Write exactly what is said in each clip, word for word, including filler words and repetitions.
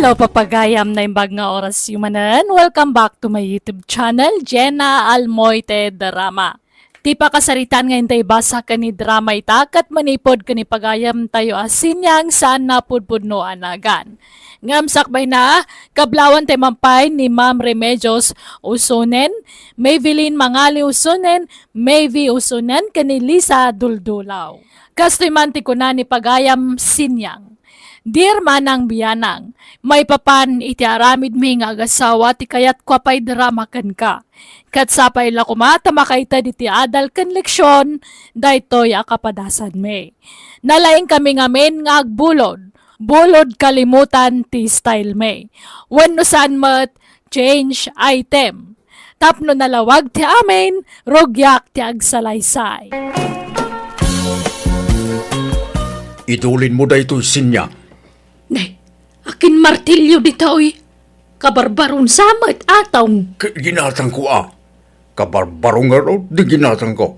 Adtoy papagayam, naimbag nga orasyo manen. Welcome back to my YouTube channel, Jenna Almoite Drama. Ti pakasaritaan nga intay basa ken ni drama ita ket manipud ken ni pagayamtayo a Sinyang saan a pudpudno a nagan. Ngem sakbayna, kablawantay man pay ni Ma'am Remedios Usonen, Maybelline Mangali Usonen, Mayvi Usonen, ken ni Lisa Duldulaw. Kastoy man ti kuna ni pagayam Sinyang. Dear Manang Bianang, maipapan iti aramidmi nga agasawa ti kayatko a paidrama kenka. Ket sapay la koma ta makaited iti adal ken leksion daytoy a kapadasanmi. Nalaingkami ngamin nga agbulod. Bulod kalimutan ti stylemi. Wenno saan met, change item. Tapno nalawag ti amin, rugiak ti agsalaysay. Idulinmo daytoy, Sinyang. Nay, akin martilyo ditoy? Kabarbaron sa met, Atong. Ket ginatangko a. Kabarbaro ngarud ti ginatangko.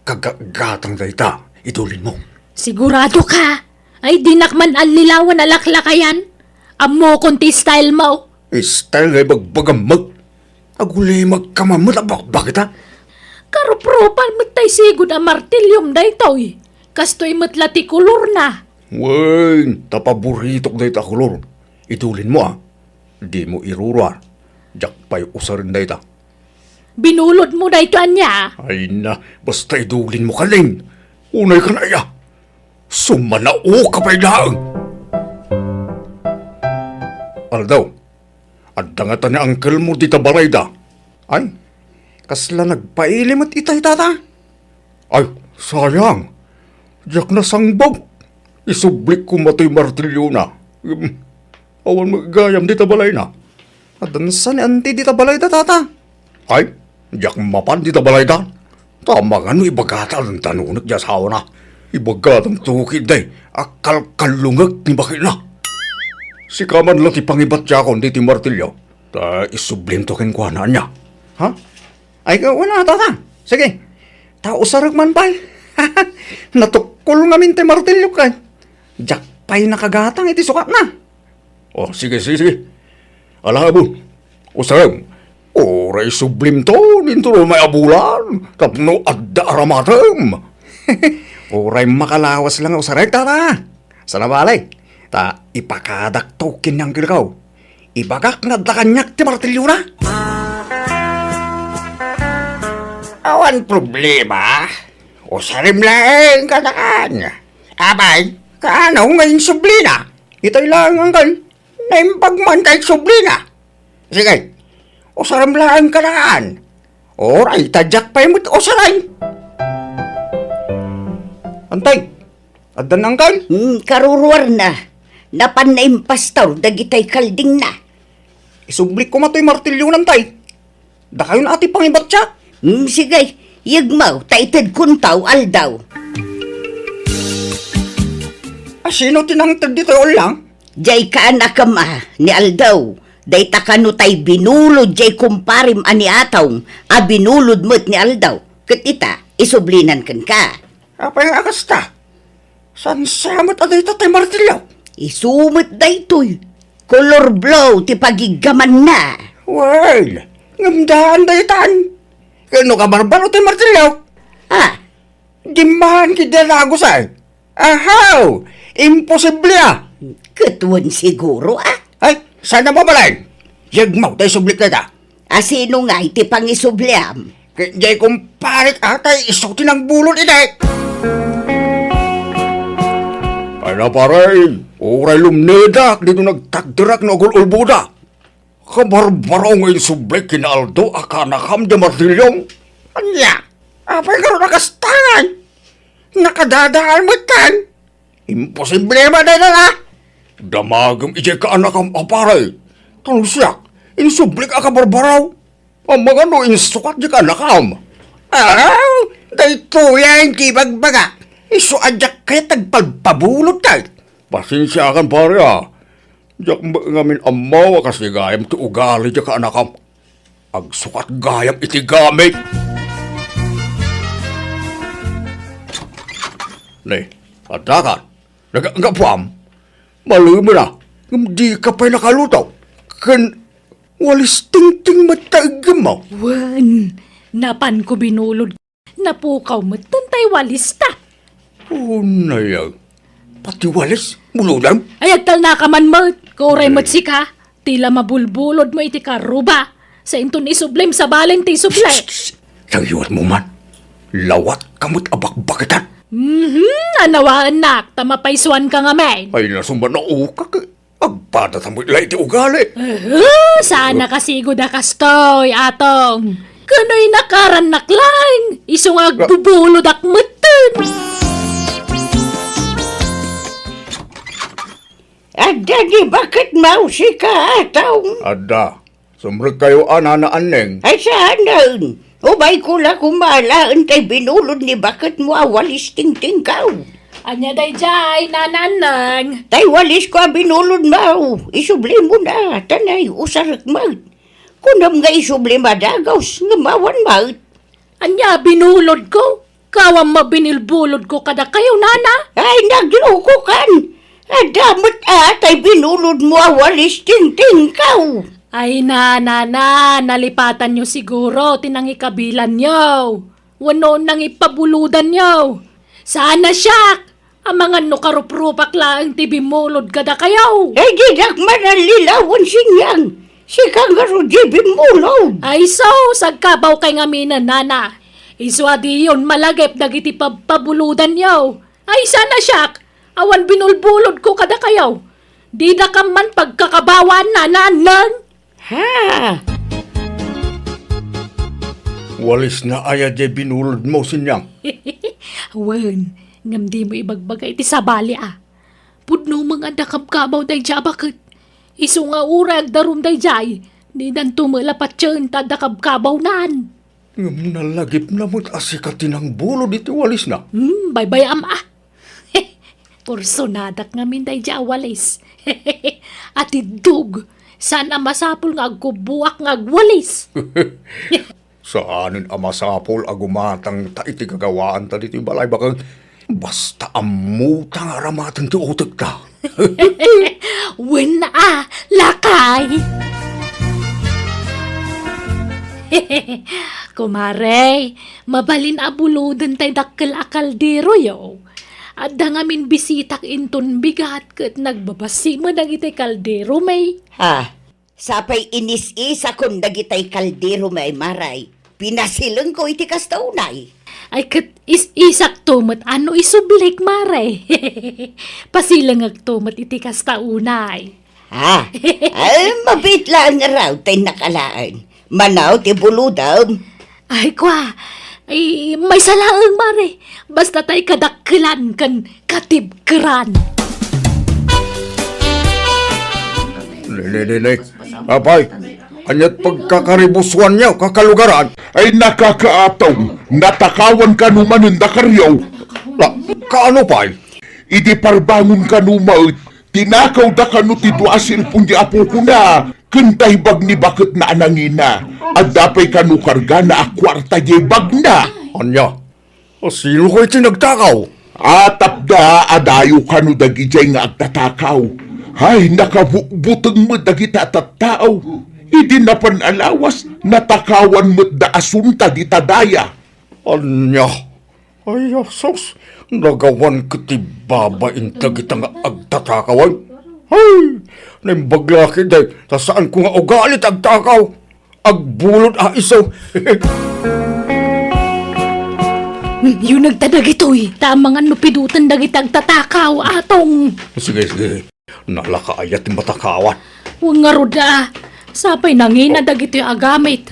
Kagatgatang dayta, idulinmo. Sigurado ka? Ay, dinak man allilawan a laklakayan. Ammokon ti stylemo. Style nga ibagbagam met. Agulimagka man met a bakbakit, a. Karuprupan met tay sigud a martilyom daytoy. Kastoy met la ti kolorna. Wen, ta paboritok dayta a kolor. Idulinmo, a. Dimo iruruar. Diak pay usaren dayta. Binulodmo daytoy ania? Ay na, basta idulinmo, kalin. Unayka aya. Sumanaoka pay laeng. Aldaw, adda ngata ni angkelmo dita balayda. Ay, kasla nagpaili met itay, tata? Ay, sayang. Diak nasangbag. Isublik koma toy martilyona. Em, awan met gayam dita balayna. Adda sa ni anti dita balayda, tata? Ay, diak mapan dita balayda. Ta mangano ibagata a dandanunek ti asawana. Ibagata a tukid day a kalkallungek ti baketna. Sika man la ti pangibatiakon ditoy martilyo. Ta isublimto kenkuana, ania? Ha? Ay, ka-, wala, tata. Sige. Ta usarek man pay. Natukkol ngamin ti martilyo kay. Diak pay nakagatang iti sukatna. O, sige, sige, sige. Ala, Abu. Usarem. Uray sublimto, ninto may abulan. Tapno adda aramatem. Uray makalawas lang usarek, tata. Sana bale. Ta ipakadakto ken ni angkelko. Ibagak nga adda kaniak ti martilyona. Awan problema. Usarem laeng kanakan. Apay, kaano nga insublina? Itay laeng angkan. Naimbag man tay sublina. Sige, usarem laeng kanakan. Uray, ta diak pay met usaren. Antay, addan angkan? Hmm, karuruarna. Napanna impastor dagitay kaldingna. Isublik koma toy martilyona, tay. Dakayon a ti pangibatiak. Hmm, sige, yegmo, ta itedkonto, Aldaw. A, sino ti nangted ditoy ullang? Jay kaanakem a ni Aldaw. Dayta kano tay binulod jay kumparem a ni Atong a binulod met ni Aldaw. Ket ita, isublinan kenka. Apay nga kasta? Saan sa met a dayta tay martilyo? Isu met daytoy. Color blue ti pagiggamanna. Well, ngem daan daytan. Ken no kabarbaro tay martilyo? Ah. Dimmahan ki daragus ay. Ahaw! Imposible a! Ket wen siguro a. Ay, saan a mabalin? Yegmo, tay sublik dayta. A sino ngay ti pangisubliam? Ket jay kumparek a tay isu ti nangbulod iti. Ay na, pare, uray lumnedak dito nagtagderak no agul-ulboda. Kabarbaro nga insubli ken ni Aldo a kaanakam ti martilyom. Ania? Apay ngarud a kasta ngay? Nakadadaan metten. Imposible man dayta a. Damagem idiay kaanakam a pare. Ta no siak, insublik a kabarbaro. Amangan no insukat diay kaanakam. Aw, daytoyen ti ibagbaga. Isu a diak kayat agpalpabulod kay. Pasensiakan, pare, a. Diak met ngamin ammo a kas gayam ti ugali diay kaanakam. Agsukat gayam iti gamit. Ne, addakan. Naganggapuam. Malemen a. Ngem dika pay nakaluto. Ken walis tingting met ta iggemmo. Wen, napanko binulod. Napukaw metten tay walista. Unay, pati walis, bulodem? Ay, agtalnaka man met. Kuray met sika. Ti la mabulbulodmo iti karuba. Sainton isublem, sabalen ti isublem. Shh, shh, shh. Sagiwatmo man. Lawatka met a bakbaketan. Mhm, anawaennak, ta mapaysuanka ngamin. Ay, nasumba, naukak, eh. Agpadata met la iti ugali. Uhu, saan a kasigud a kastoy, Atong. Kanoy nakarannak laeng, isu nga agbubulodak metten. Adda ni baketmo, sika, Atong? Adda. Sumrekkayo a, Nana Anneng. Ay, saanen. Umayko la koma alaen tay binulod ni baketmo a walis tingtingkaw. Ania daydiay, Nana Anneng? Tay walisko a binulodmo, isublimo na, ta nay usarek met. Kunam nga isublem a dagus, ngem awan met. Ania binulodko? Kawam a binulbulodko kadakayo, Nana? Ay, naglukokan! Adda met a tay binulodmo a walis tingtingkaw. Ay, Nana, nalipatanyo siguro ti nangikabilanyo wenno nangipabulodanyo. Saan a siak! Amangan no karuprupak laeng ti bimmulod kadakayo. Ay, dinak man allilawan, Sinyang. Sika ngarud ti bimmulod. Ay, sus, agkabawkay ngaminen, Nana. Isu a diyon malagip dagiti pabpabulodanyo. Ay, saan a siak, awan binulbulodko kadakayo. Didakam man pagkakabawan, Nana Anneng. Ha? Walisna aya diay binulodmo, Sinyang? Wen, ngem dimo ibagbaga iti sabali a. Pudno met nga adda kabkabaw daydiay a baket. Isu nga uray agdarum daydiay, didanto met la patien ta adda kabkabawnan. Ngem nalagipna met a sika ti nangbulod iti walisna. Hmm, baybay-am a. Pursunadak ngamin daydiay a walis. Atiddog, saan a masapul nga agkubboak nga agwalis. Saanen a masapul a gumatangta iti gagawaanta ditoy balay, baket basta ammota nga aramaten ti utekta. Wen a, lakay! Kumare, mabalin a buloden tay dakkel a kalderoyo. Adda ngamin bisitak inton bigat ket nagbabassit met dagiti kalderomi. Ha? Sapay inis-isakon dagitay kalderomi, Mare. Pinasilengko iti kasta unay. Ay, ket is-isakto met a no isublik, Mare. Pasilengekto met iti kasta unay. Ha? Ay, mabiit laeng ngarud tay nakalaan. Mano ti bulodem? Ay, kua. Ay, maysa laeng, Mare. Basta tay kadakkelan ken katibkeran. Ne, ne, ne, ne. Apay, ania't pagkakaribusuanyo, kakalugaran? Ay, nakakaatong, natakawan kano manen dakaryo. La, kaano pay? Idi parbangon kano met, tinakawda kano ti dua a cellphone di apokona, ken tay bag ni baketna a nangina. Adda pay kano kargana a kuarta diay bagna. Ania? Sino kay ti nagtakaw? Atapda a dayo kano dagidiay nga agtatakaw. Ay, nakabutbuteng met dagita a tattao. Idi napan a lawas, natakawan met da a sunta dita daya. Ania? Ay, asus, nagawan ket ti babain dagita nga agtatakaw, ay. Ay, naimbag la ketdi, ta saanko nga ugali ti agtakaw. Agbulod a isu. Yunegta dagitoy, ta amangan no piduten dagiti agtatakaw, Atong. Sige, sige. Nalaka aya ti matakawan? Wen ngarud a, sapay nangina dagitoy a gamit.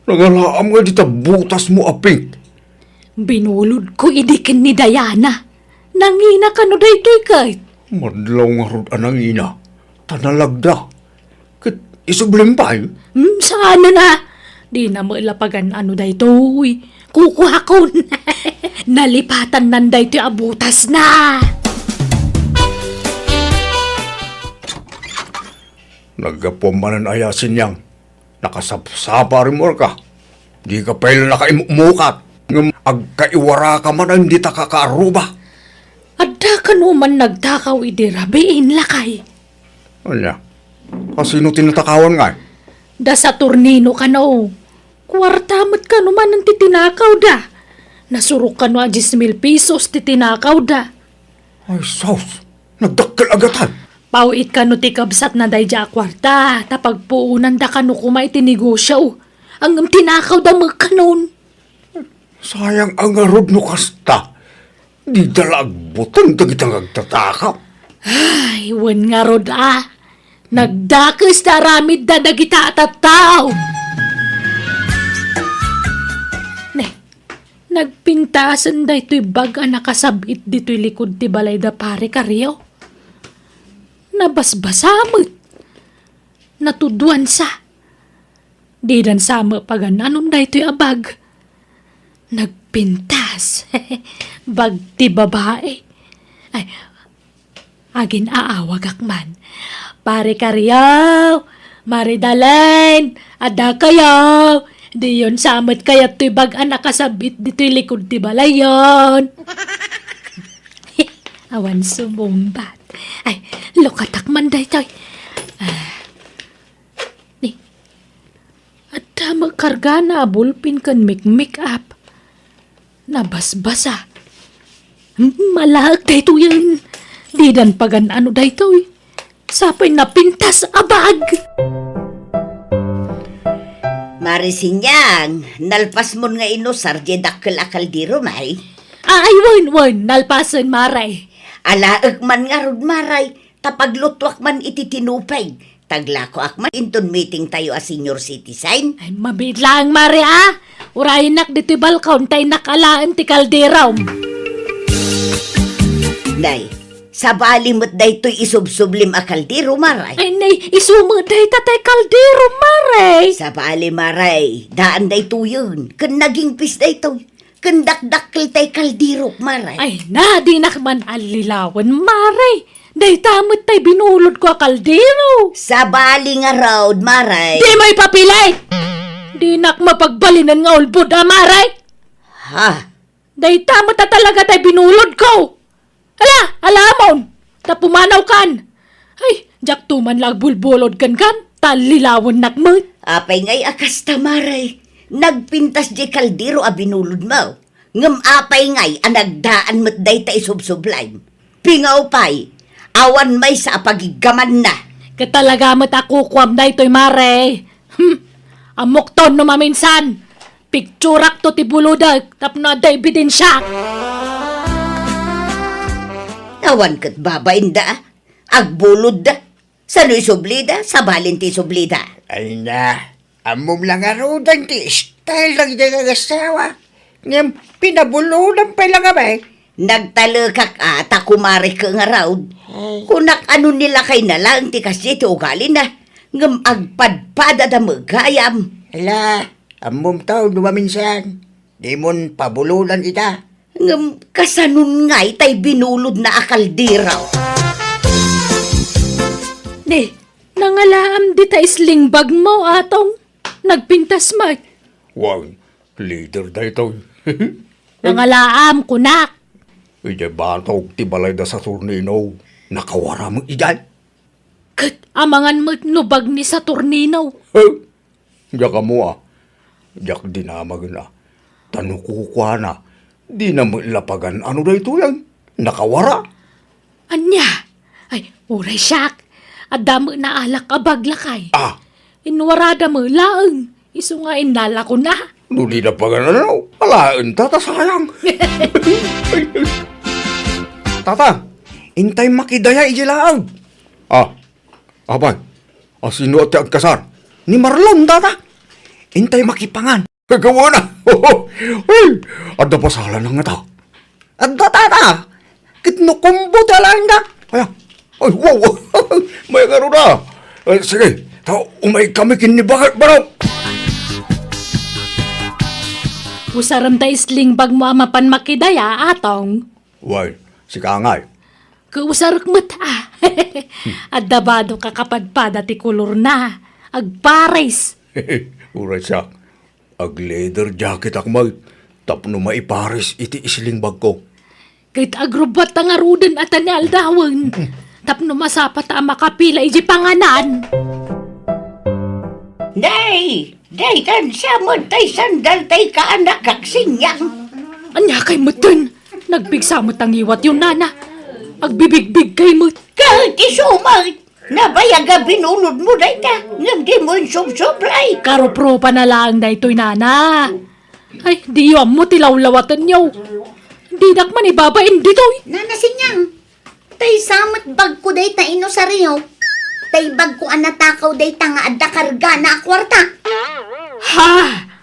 Nangalaam nga dita butasmo a pink. Binulodko idi ken ni Diana. Nangina kano daytoy ket? Madlaw ngarud a nangina, ta nalagda. Ket isublem pay? Hmm, saanen a. Dina met la pagan-ano daytoy. Kukuakon. Nalipatannan daytoy a butasna. Naggapuam manen aya, Sinyang? Nakasapsapa a rimmuarka. Dika pay la nakaimukmukat. Ngem agkaiwaraka manen dita kakaaruba. Adda kano man nagtakaw idi rabiin, lakay? Ania? Kasino ti natakawan ngay? Da Saturnino kano. Kuarta met kano manen ti tinakawda. Nasurok kano a diez mil pesos ti tinakawda. Ay, sus! Nagdakkel a gatay! Paw-it kano ti kabsatna daydiay a kuarta, ta pagpuonanda kano koma iti negosio. Ngem tinakawda met kanon. Sayang a ngarud no kasta. Dida la agbuteng dagiti nga agtataka. Ay, wen ngarud a. Nagdakes ti aramidda dagita a tattao. Ne, nagpintasen daytoy bag a nakasab-it ditoy likud ti balay da Pare Kario. Nabasbasa met. Natuduansa. Didan sa met pagan-anon daytoy a bag. Nagpintas. Bag ti babae. Ay, agin-aawagak man. Pare Kario, Mare Dalen, adda kayo. Diyon sa met kayat toy bag a nakasab-it ditoy likud ti balayon. Awan sumungbat. Ay, lukatak man daytoy. Ah, Ni, adda met kargana a bulpin ken make-make up. Nabasbasa. Hmm, malaek daytoyen. Didan pagan-ano daytoy. Sapay napintas a bag. Mare Sinyang, nalpasmon nga inusar diay dakkel a kaldero, may? Ay, wen, wen, nalpasen, Mare. Alaek man ngarud, Mare. Ta paglutuak man iti tinupig, taglakoak man inton meeting tayo a senior citizen. Ay, mabiit laeng, Mare, a. Urayennak ditoy balkon ta innak alaen ti kalderom. Nay, sabali met daytoy isubsublim a kaldero, Mare. Ay, nay, isu met dayta tay kaldero, Mare. Sabali, Mare, daan daytoyen, ken nagingpis daytoy. Ken dakdakkel tay kalderok, Mare. Ay na, dinak man allilawen, Mare. Dayta met tay binulodko a kaldero. Sabali ngarud, Mare. Di mo ipapilit! Dinak mapagbalinen nga ulbod, a, Mare. Ha? Dayta met a talaga tay binulodko. Ala, alamon! Ta pumanawkan! Ay, diakto man la agbulbulod kenkan, ta lilawennak met. Apay ngay a kasta, Mare? Nagpintas diay kaldero a binulodmo. Ngem apay ngay a nagdaan met dayta isubsublim? Pingaw pay, awan maysa a pagiggamanna. Ket talaga met a kukuam daytoy, Mare. Hmm, ammokton no maminsan. Picturak to ti bulodek tapno adda ebidensiak. Awan ket babainda, a. Agbulodda. Sano isublida? Sabalin ti isublida. Ay na, ammom la ngaruden ti style dagiti agassawa. Ngem pinabulodan pay la kami. Nagtalekak a ta kumarek ngarud. Ay. Kunak ano ni lakayna laeng ti kasdiay ti ugalina. Ngem agpadpadada met gayam. Ala, ammom to no maminsan. Dimon pabulodan ita. Ngem kasanon ngay tay binulodna a kaldero? Ni, nangalaam dita sling bagmo, Atong. Nagpintas met. Wen, leader daytoy. Nangalaam, kunak. Idiay batog ti balay da Saturnino. Nakawara met idiay. Ket amangan met no bag ni Saturnino. Huh? Diak ammo a. Diak dinamagen a. Ta no kukuana, dina met la pagan-ano daytoyen. Nakawara. Ania? Ay, uray siak. Adda met naalak a bag lakay. Ah. Inwarada met laeng. Isu nga innalakon a. No dina pagan-ano, alaenta ta sayang. Tata, intay makidaya idiay laeng. Ah, apay, a sino ti agkasar? Ni Marlon, tata. Intay makipangan. Kagawaan a. Ay, adda pasalan nga ta. Adda, tata. Ket no kumbo ti alaenda. Aya. Ay, wow. May karuda. Eh, sige, ta umay kami ken ni Bagat Barok. Usarem ta sling bagmo a mapan makidaya, Atong. Wen, sika ngay. Kausarek met, a. Adda badok a kapadpada ti kolorna. Agpares. Uray siak. Ag-leather jacketak met tapno maipares iti sling bagko. Ket agrubbuatta ngaruden a ta ni aldawen. tapno masapata a makapila iti panganan. Nay, daytan sa met tay sandal tay kaanak, Agsinyang. Ania kay metten? Nagpigsa met a ngiwatyo, nana. Agbibigbig kay met. Ket isu met, nabayag a binulodmo dayta, ngem dimo insubsublay. Karuprupana laeng daytoy, nana. Ay, diyo ammo ti lawlawatenyo. Dinak man ibabain ditoy. Nana Sinyang, tay sa met bagko dayta inusaryo. Tay bagko a natakaw dayta nga adda kargana a kuarta. Ha?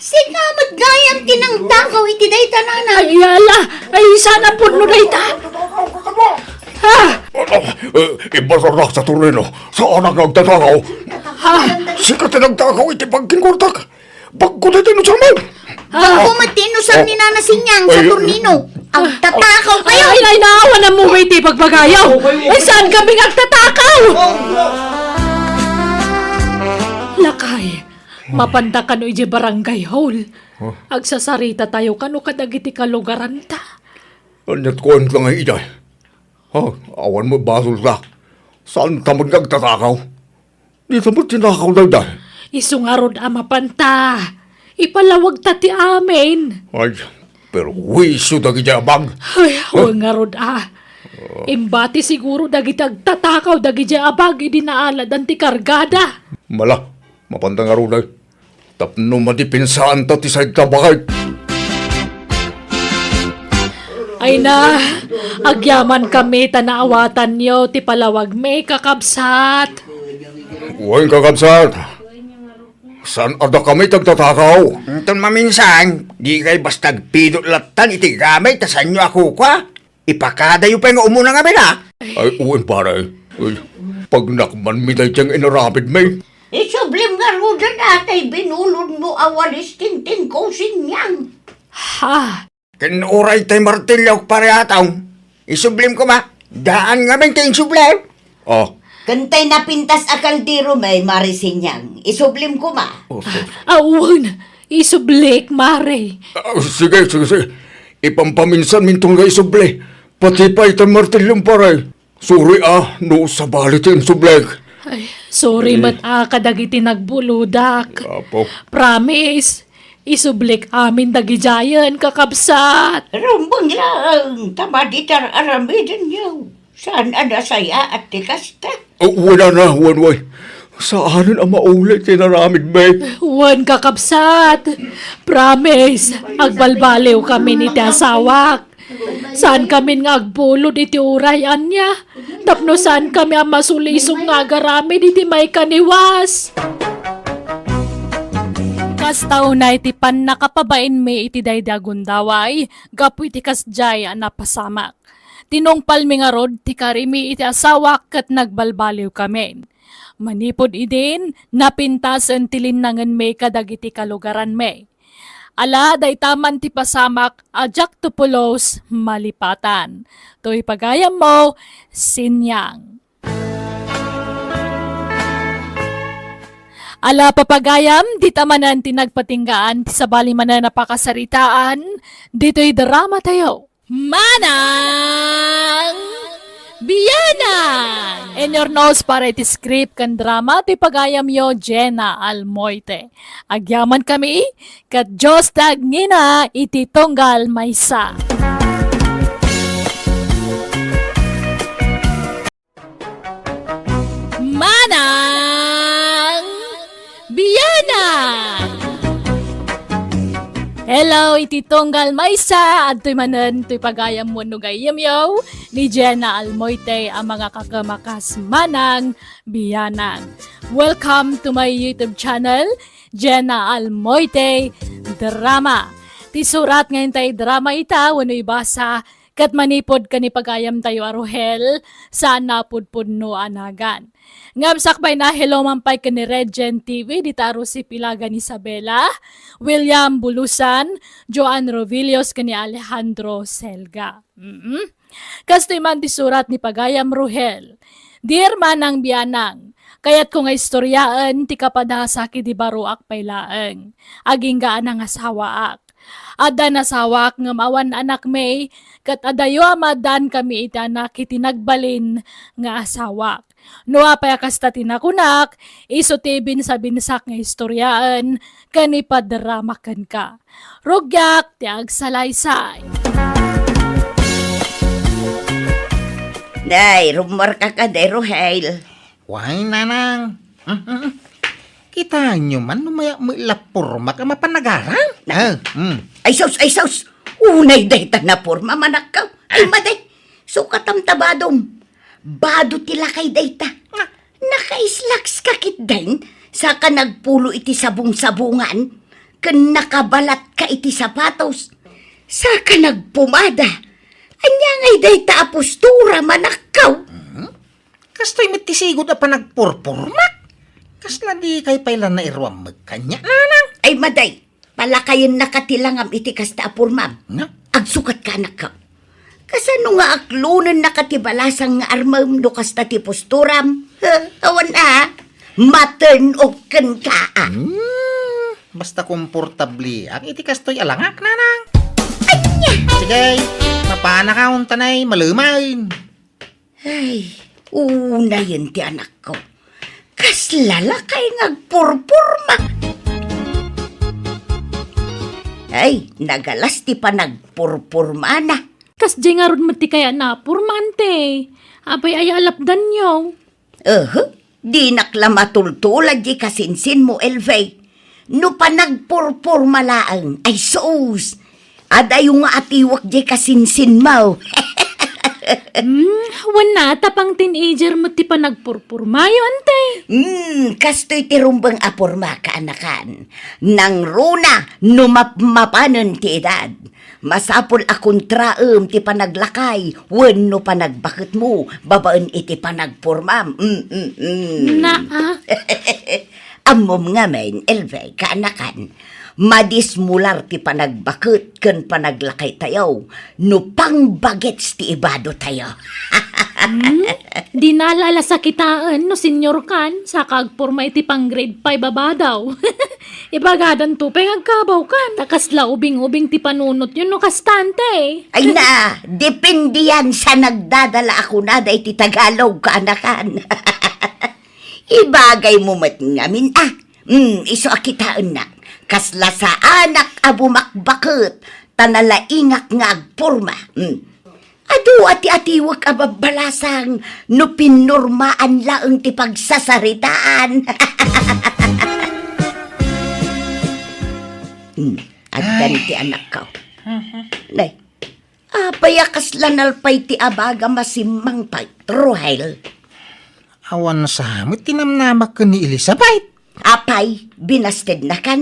Sika met gayam ti nangtakaw iti dayta, nana. Ay, ala. Ay, saan a pudno dayta? Ha? Eh, imbasarnak, Saturnino. Saanak nga agtatakaw. Ha? Sika ti nagtakaw iti bangkin kuartak. Bagko dayta inusarmo. Bagko met ti inusar ni Nana Sinyang, Saturnino. Agtatakaw kayo. Ay, ay, naawan mo ba iti pagbagayo? Ay, saan kami nga agtatakaw? Lakay, mapanta kano iti barangay hall. Agsasarita tayo kano kadagiti kalugaranta. Aniat kuan ka nga iday? Ha? Awan mo basolka. Saan ta met nga agtatakaw? Dita met tinakaw dayta. Isu ngarud a mapanta. Ipalawagta ti amin. Ay, perwisyo dagiti abag. Ay, wen ngarud a. Imbati siguro dagiti agtatakaw dagiti abag idi naaladan ti kargada. Mala, mapanta ngarud ay. Tapno madipensanta ti saydta a baket. Ay na, agyaman kami ta naawatanyo ti palawagmi, kakabsat. Wen, kakabsat. Saan a dakami ti agtatakaw? Inton maminsan, dikay basta agpidot lattan iti gamit ta saanyo a kukua. Ipakadayo pay nga umuna ngamin, a? Ay, wen, pare. Ay, pagnakmanmi daydiay nga inaramidmi. Isublim ngaruden a tay binulodmo a walis tingtingko, Sinyang. Ha? Ken uray tay martillo, pare Ataw. Isublim koma. Daan ngamin ti insubli. Ah. Ken tay napintas a kalderomi, Mare Sinyang. Isublim koma. Oh, sus. Awan, isublik, Mare. Ah, sige, sige, sige. Ipampaminsanminton nga isubli. Pati pay tay martillom, pare. Sorry, a, no sabali ti insublik. Ay, sorry met a kadagiti nagbulodak. Apo. Promise, isublik amin dagidiayen, kakabsat. Rumbeng laeng ta madi ti ar-aramidenyo. Saan a nasayaat ti kasta? Oh, wen a, wen, wen. Saanen a mauli ti inaramidmi. Wen, kakabsat. Promise, agbalbaliwkamin iti asawak. Saankamin nga agbulod iti uray ania, tapno saankami a masulisog nga agaramid iti maikaniwas. Kasta unay ti pannakapabainmi iti daydi a gundaway gapu iti kasdiay a napasamak. Tinungpalmi ngarud ti karimi iti asawak ket nagbalbaliwkamin. Manipud idin, napintasen ti linnangenmi kadagiti kalugaranmi. Ala, dayta man ti pasamak a diak to pulos malipatan. Toy pagayammo, Sinyang. Ala, papagayam, dita manen ti nagpatinggaan ti sabali manen a pakasaritaan ditoy drama tayo. Manang Bianang! In your nose para iti script ken drama ti pagayamyo, Jenna Almoite. Agyaman kami, ket Dios ti agngina iti tunggal maysa. Manang Bianang! Hello, iti tunggal maysa, adtoy manen toy pagayam wenno gayyemyo ni Jenna Almoite a mangakakemakas Manang Bianang. Welcome to my YouTube channel, Jenna Almoite Drama. Ti surat nga intay drama ita wenno ibasa ket manipud ken ni pagayamtayo a Rohel, saan a pudpudno a nagan. Ngem sakbayna, hello man pay ken ni Regent T V, dita a Rosy Pilagan Isabela, William Bulusan, Joan Rovillos ken ni Alejandro Selga. Mm. Kastoy man ti surat ni pagayam Rohel. Dear Manang Bianang, kayatko nga istoryaen ti kapadasak idi baroak pay laeng. Agingga a nangasawaak. Adda nasawak ngem awan anakmi, ket adayo a maaddankami iti anak iti nagbalin nga asawak. No apay a kasta ti nakunak, isu ti binsabinsak nga istoriaen ken ipadrama kenka. Rugiak ti agsalaysay. Nay, rummuarka kadi, Ruhel. Wen, nanang. Mm, mm, mm. Kitaenyo man no mayak met la pormak a mapan agaram? Na- Ah, mm. Ay sus, ay sus! Unay dayta naporma, manakkaw. Ay, madi, sukatam ta badom. Bado ti lakay dayta. Nga, nakaislaks ka ketdin, saka nagpulo iti sabong-sabongan, ken nakabalat ka iti sapatos, saka nagpumada. Ania ngay dayta a postura, manakkaw? Mhm. Kastoy met ti sigud a panagpurpurmak. Kasla dikay pay la nairuam met kaniak, nanang? Ay, madi, palakayennaka ti langam iti kasta a pormam. Nga? Agsukatka, anakkaw. Kasano nga aklonennaka ti balasang nga armem no kasta ti posturam? Ha, awan a, ma-turn off kenka, a. Hmm, basta komportableak iti kastoy a langak, nanang. Ania? Sige, mapanaka untanay malemaen. Ay, unayen ti anakko. Kasla lakay nga agpurpurma. Ay, nagalas ti panagpurpurmana. Kasdiay ngarud met ti kayatna a porma, ante. Apay aya a lapdanyo? Ehe, dinak la matultulad diay kasinsinmo, Elvie. No panagpurpurma laeng, ay sus! Adayo nga atiwek diay kasinsinmo. Hmm, wen a, ta pang-teenager met ti panagpurpurmayo, ante. Hmm, kastoy ti rumbeng a porma, kaanakan. Nangruna no mapmapanen ti edad. Masapul a kontraem ti panaglakay wenno panagbaketmo babaen iti panagpormam. Mm, mm, mm. Naa. Ammom ngamin, Elvie, kaanakan, madismular ti panagbaket ken panaglakaytayo no pangbagets ti ibadotayo. Hmm? Dina la ala sakitaen no senior kan, saka agporma iti pang-grade five a badaw. Ibagadanto pay nga agkabawkan, ta kasla ubing-ubing ti panunotyo no kasta, ante. Ay na, depende yan sa nagdadala a kunada iti Tagalog, kaanakan. Ibagaymo met ngamin, a. Hmm, isu a kitaennak. Kasla saanak a bumakbaket, ta nalaingak nga agporma. Hmm. Adu a ti atiwek a babbalasang no pinurmaan laeng ti pagsasaritaan. Hmm, addan ti anakko. Nay, apay a kasla nalpay ti abaga masimmangpet, Ruhel? Awan sa met ti namnamak ken ni Elizabeth. Apay, binastednakan?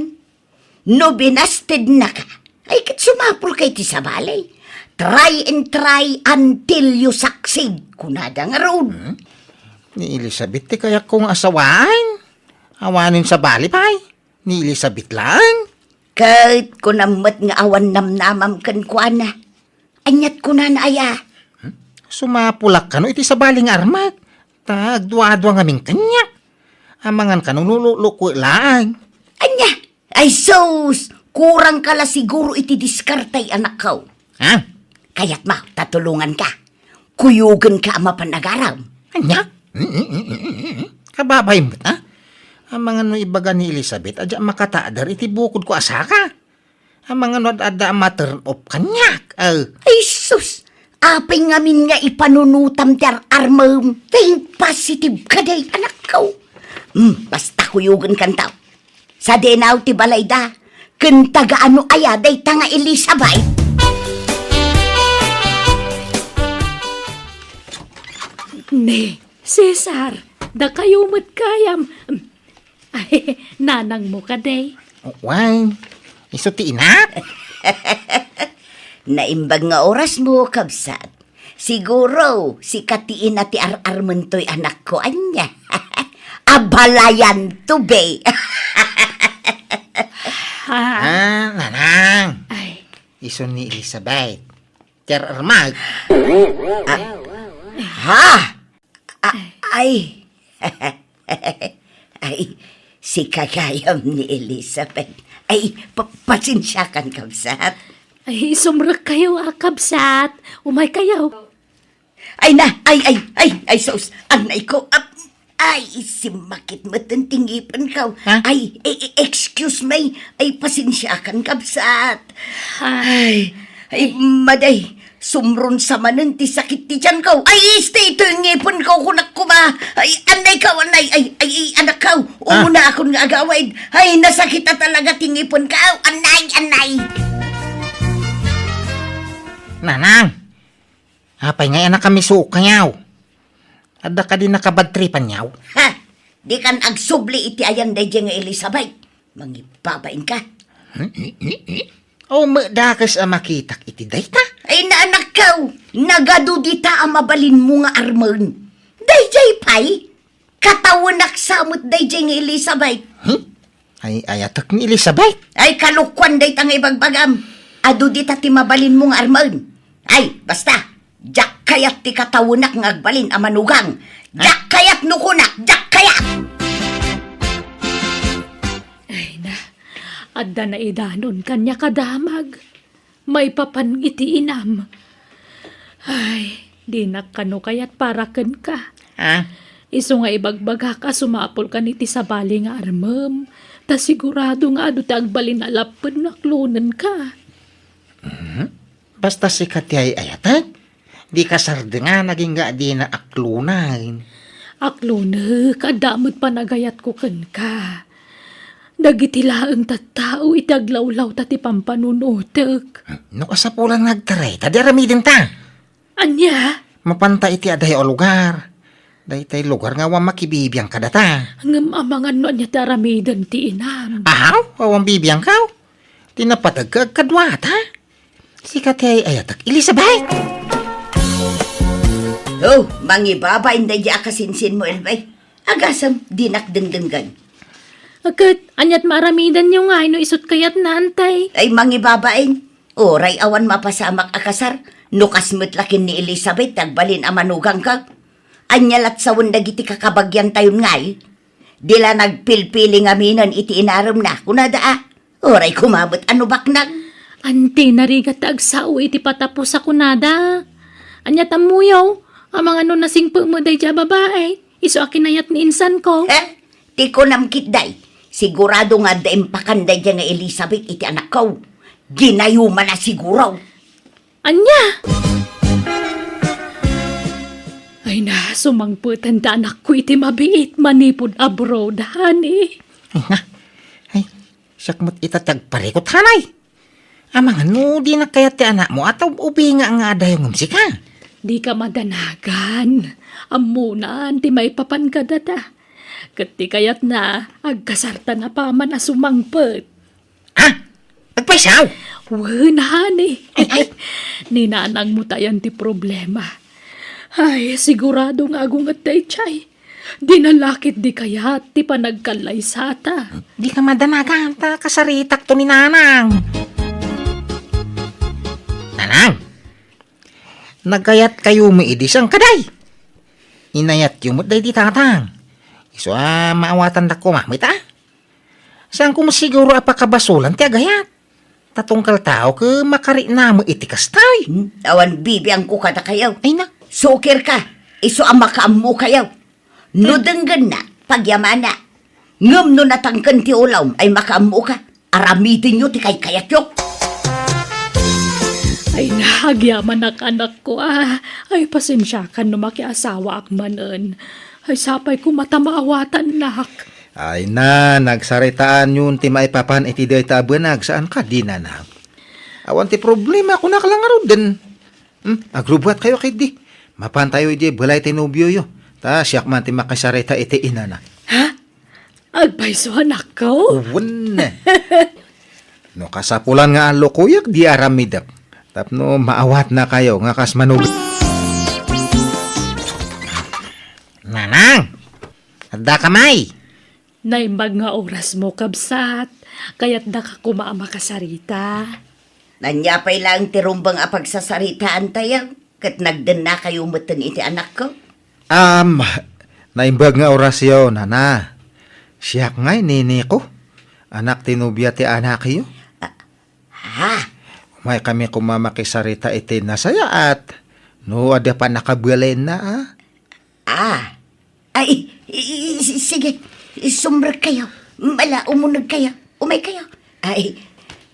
No binastednaka, ay ket sumapulka iti sabali. Try and try until you succeed, kunada ngarud. Hmm? Ni Elizabeth ti kayatko nga asawaen. Awanen sabali pay. Ni Elizabeth laeng. Ket kunam met nga awan namnamam kenkuana. Aniat kunana aya? Hmm? Sumapulak kano iti sabali nga armak, ta agduadua ngamin kaniak. Amangan kano no luklukuek laeng. Ania? Ay sus! Kurangka la siguro iti diskarte, anakko. Ha? Kayatmo ta tulonganka? Kuyogenka a mapan agaram. Ania? Kababain met, a? Amangan no ibaga ni Elizabeth a diak makatader iti bukodko a saka. Amangan no ad-adda a ma-turn off kaniak. Ay sus! Apay ngamin nga ipanunotam ti ar-armem? Think positive kadi, anakko. Hmm, basta kuyogenkanto. Sadinaw ti balayda, ken taga-ano aya dayta nga Elizabeth? Ne, Cesar, dakayo met gayam. Ay, nanangmo kadi? Wen, isu ti inak. Naimbag nga orasmo, kabsat. Siguro, sika ti ina ti ar-armentoy, anakko, ania? Abalayanto, be. Ah. Ah, nanang. Ay. Isu ni Elizabeth. Ti ar-armak. Ah. Ha? A-, ay. Ay, sika gayam ni Elizabeth. Ay, pa-, pasensiakan, kabsat. Ay, sumrekkayo, a, kabsat. Umaykayo. Ay na, ay, ay, ay, ay, sus. Anay ko. Ap-, ay, simmakit met ti ngipenko. Ha? Ay, e-, e-, excuse me. Ay, pasensiakan, kabsat. Ah. Ay, ay, maday. Sumrunsa manen ti sakit ti tianko. Ay, isti, itoy ngipenko, kunak koma. Ay, anay kaw, anay, ay, ay, ay, anak kaw. Ah. Umuna akon nga agawid. Ay, nasakit a talaga ti ngipenko. Anay, anay. Nanang, apay nga anak kami suok kanyaw? Adda kadi nakabadtripan yaw? Ha? Dikan agsubli iti ayan daydiay nga Elizabeth. Mangibabain ka. Hmm? O, madakes a makitak iti dayta? Ay, naanak kaw, nagadu dita a mabalinmo nga armen. Daydiay pay, katawenak sa met daydiay nga Elizabeth. Hmm? Ay, ayatek ni Elizabeth? Ay, kalokuan dayta nga ibagbagam. Adu dita ti mabalinmo nga armen. Ay, basta, diak kayat ti katawenak nga agbalin a manugang. Diak kayat no kunak, diak kayat! Ay na, adda naidanon kaniak a damag. Maipapan iti inam. Ay, dinak kano kayat para kenka. Ah? Isu nga ibagbagak a sumapulkan iti sabali nga armem, ta sigurado nga adu ti agbalin a lapped no aklonenka. Mhm. Basta sika ti ay-ayatek, di kasardengan agingga a dina aklonen. Aklonek, adda met panagayatko kenka. Dagiti laeng tattao iti aglawlawta ti pampanunotek. No kasapulan nga agtaray, ta di aramidenta. Ania? Mapanta iti adayo a lugar. Daytay lugar nga awan makibibiang kadata. Ngem amangan no ania ti aramiden ti inam. Ahaw, awan bibiangkaw. Ti napateg ka agkaduata. Sika ti ay-ayatek, Elizabeth! Oh, mangibabain daydi a kasinsinmo, Elvay. Agasem, dinak dengdenggen. Ket, aniat maaramidanyo ngay no isut kayatna, antay? Ay, mangibabain. Uray awan mapasamak a kasar, no kas met la ken ni Elizabeth ti agbalin a manugangka. Ania lat sawen dagiti kakabagiantayon ngay? Di la nagpilpili ngaminen iti inaremna, kunada a. Uray koma met a no baknang. Anti narigat ti agsao iti patapos a kunada. Ania ti ammoyo? Amangan no nasingpet met daydi a babai, isu a kinayat ni insanko. Eh, ti kunam ketdi, sigurado nga adda impakan daydi nga Elizabeth iti anakko. Ginayumanna siguro. Ania? Ay na, sumangpeten ti anakko iti mabiit manipud abroad, honey. Ay na. Ay, siak met ita ti agparikut, hanay. Amangan no dinak kayat ti anakmo a ta ub-ubinga nga adayo ngem sika. Dika madanagan. Ammonan ti maipapan kadata. Ket ti kayatna, agkasartan a paman a sumangpet. Ha? Agpaysaw? Wen, honey. Ay, ay. Ni nanangmo ti ayan ti problema. Ay, sigurado nga agunget daydiay. Dina la ketdi kayat ti panagkallaysata. Dika madanagan ta kasaritakto ni Nanang. Nanang, nagayatkayo met idi saan kadi? Inayatyo met daydi Tatang. Isu a maawatandak koma met a. Saanko met siguro a pakabasolan ti agayat. Ta tunggal tao ket makariknamo iti kastay. Hmm, awan bibiangko kadakayo. Ay na. Sukirka, isu a makaammokayo. No denggenna, pagyamana. Ngem no natangken ti ulawm ay makaammoka, aramidenyo ti kaykayatyo. Ay na, agyamanak, anakko, a. Ay, pasensiakan no makiasawaak manen. Ay, sapay koma ta maawatannak. Ay na, nagsaritaanyon ti maipapan iti dayta a banag, saan kadi, Nanang? Awan ti problema, kunak la ngaruden. Hmm, agrubbuatkayo ketdi. Mapantayo idiay balay ti nobioyo. Ta siak man ti makisarita iti inana. Ha? Agpayso, anakko? Wen. No kasapulan nga allukoyak, di aramidek. Tapno maawatnakayo nga kas manug-, Nanang! Addaka may? Naimbag nga orasmo, kabsat. Kayatdaka koma a makasarita. Ania pay laeng ti rumbeng a pagsasaritaantayo, ket nagdennakayo metten iti anakko? Am, naimbag nga orasyo, nana. Siak ngay, niniko. Anak ti nobia ti anakyo? Ah, ha? Umaykami koma makisarita iti nasayaat. No adda pannakabalinna, a? Ah. Ay, i-, i-, si-, sige. Sumrekkayo. Ala, umunegkayo. Umaykayo. Ay,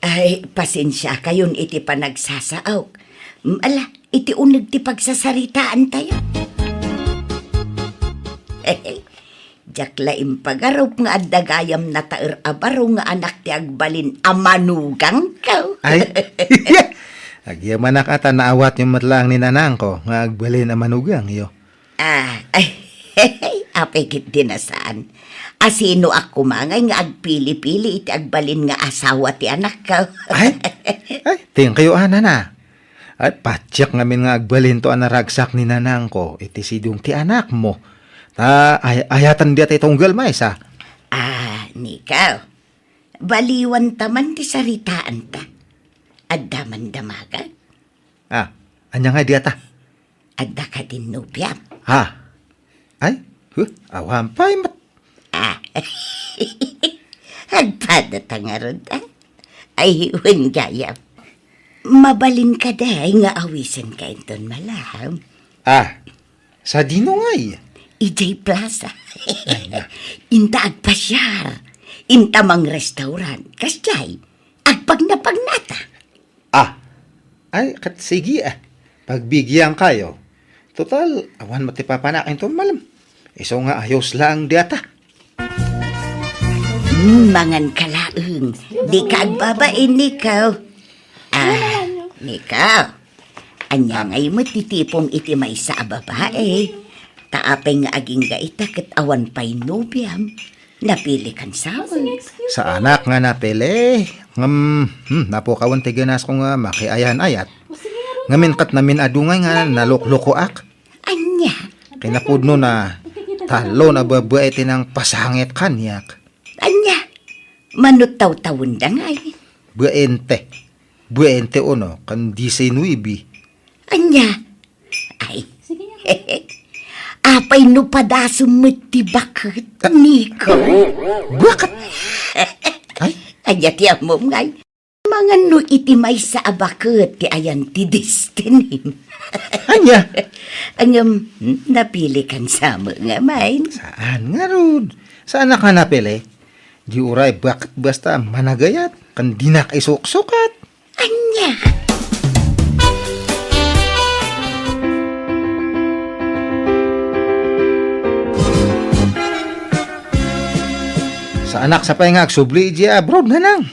ay, pasensiakayon iti panagsasaok. Ala, iti uneg ti pagsasaritaantayo. Diak la impagarup nga adda gayam nataer a baro nga anak ti agbalin a manugangko. Ay, agyamanak a ta naawatyo met laeng ni nanangko nga agbalin a manugangyo. Ah, ay, apay ketdi a saan. Asinoak koma ngay nga agpili-pili iti agbalin nga asawa ti anakko? Ay, ay, thank you, a, nana. Ay, patiek ngamin nga agbalinto a naragsak ni nanangko iti sidong ti anakmo. Ta, ay, ayatan dayta tunggal maysa. Ah, Nikaw, baliwanta man ti saritaanta. Adda man damagak? Ah, ania ngay dayta? Adda kadin nobiam. Ha? Ay, huh, awan pay met. Ah. Agpadata ngarud, a? Ay, wen gayam. Mabalin kadi nga awisenka inton malem? Ah, sadino ngay? Idiay plaza. Ay, na. Inta agpasiar. Inta mangrestaurant. Kasdiay, agpagnapagnata. Ah, ay, ket sige, a. Pagbigiankayo. Total, awan met ti papanak inton malem. Isu nga ayos laeng dayta. Hmm, manganka laeng. Dika agbabain, Nikaw. Ah, Nikaw. Ania ngay met ti tipom iti maysa a babae? Ta apay nga agingga ita ket awan pay nobiam? Napilikan sa amin. Saanak nga napili. Ngem, hmm, napukawen ti ganasko nga makiayan-ayat. Ngamin ket namin-adu ngay nga naluklukoak. Ania? Kinapudno na, talon a babae ti nangpasangit kaniak. Ania? Mano tawtawenda ngay? Baente. Baente uno, ken diecinuebe. Ania? Ay. Apay no padasem met ti baket, Nikaw? Baket? Ay? Ania ti ammom ngay? Mangan no iti maysa a baket ti ayan ti destinim. Ania? Ngem, napilikan sa met nga main. Saan ngarud? Saanak nga napili? Di uray baket basta managayat, ken dinak isuksukat. Ania? Saanak sa pay nga agsubli idiay abroad, nanang.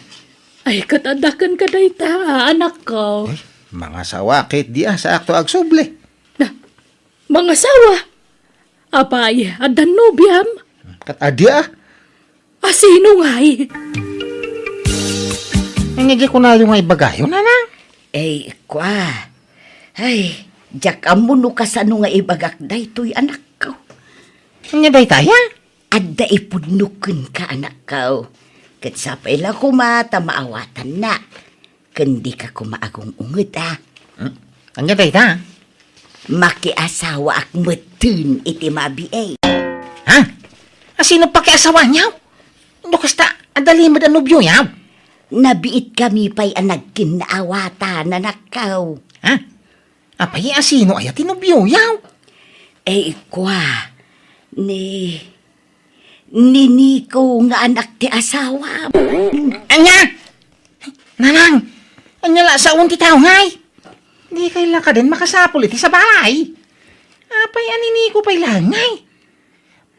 Ay, ket adda kenka dayta, anakko. Ay, mangasawa ketdi a, saakto agsubli. Na, mangasawa? Apay, adda nobiam? Ket adi a. Asino ngay? Ania di kunayo nga ibagayo, nanang? Ay, kua. Ay, diak ammo no kasano nga ibagak daytoy, anakko. Ania daytay a? Adda ipudno kenka, anakko. Ket sapay la koma ta maawatanna. Ken dika koma agung-unget a. Hmm? Ania dayta? Makiasawaak metten iti mabiit. Ha? Asino pakiasawaanyo? No kasta, adda limed a nobioyo? Nabiitkami pay a nagkinnaawatan, anakko. Ha? Apay, asino aya ti nobioyo? Eh, kua, ni, ni Niko nga anak ti asawam. Ania? Nanang, ania la sawen ti tao ngay? Dikay la kadin makasapul iti sabali. Apay a ni Niko pay la ngay?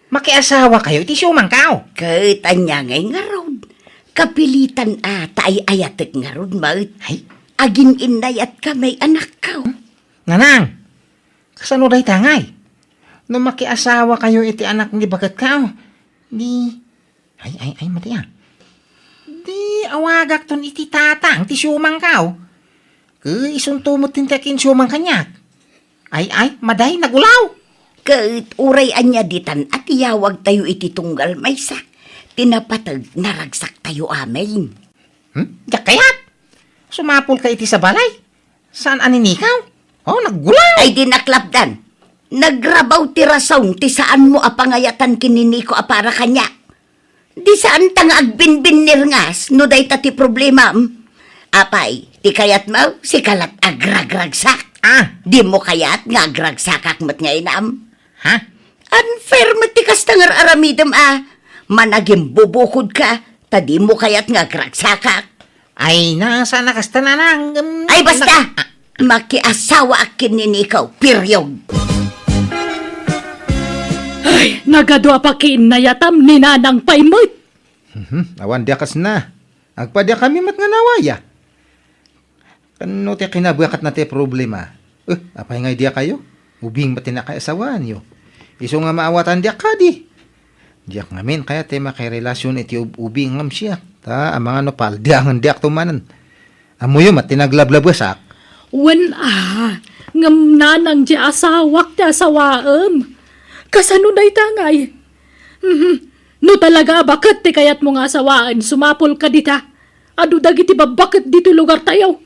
Makiasawakayo iti siumangko? Ket ania ngay ngarud? Kapilitan a ta ay-ayatek ngarud met. Ay? Agin-innayatkami, anakko. Nanang, kasano dayta ngay? No makiasawakayo iti anak ni baketko, di, ay, ay, ay, madi a. Di awagakton iti tatang ti siumangko. Ket isunto met ti akinsiumang kaniak. Ay, ay, madi, nagulaw. Ket uray ania ditan a tiyawagtayo iti tunggal maysa, ti napateg naragsaktayo amin. Hmm? Diak kayat? Sumapulka iti sabali? Saan a ni Niko? Oh, naggulaw. Ay, di naklapdan. Nagrabaw ti rason ti saanmo a pangayatan ken ni Niko a para kaniak. Di saan ta nga agbinbinnirngas no dayta ti problemam. Apay, ti kayatmo, sika lat agragragsak. Ah! Dimo kayat nga agragsakak met nga inam? Ha? Unfair met ti kasta nga ar-aramidem a. Managimbubukodka, ta dimo kayat nga agragsakak. Ay, na, saan a kasta, nanang, em, Ay, basta! nak-, ah. Makiasawaak ken ni Nico, period. Ay, nagadu a pakiinnayatam ni Nanang pay met. Mhm, awan dia kasna. Agpadiakami met nga nawaya. Ken no ti kinabakatna ti problema. Eh, apay ngay diakayo? Ubing met ti nakaasawaanyo. Isu nga maawatan diak kadi. Diak ngamin kayat ti makirelasyon iti ub-, ubing ngem siak. Ta, amangan no paldiangen diak tumanen. Ammoyo met ti naglablabesak. Wen a, ngem nanang ti asawak ti asawaem. Kasano dayta ngay? Mhm. No talaga a baket ti kayatmo nga asawaen, sumapulka dita. Adu dagiti babbaket ditoy lugartayo.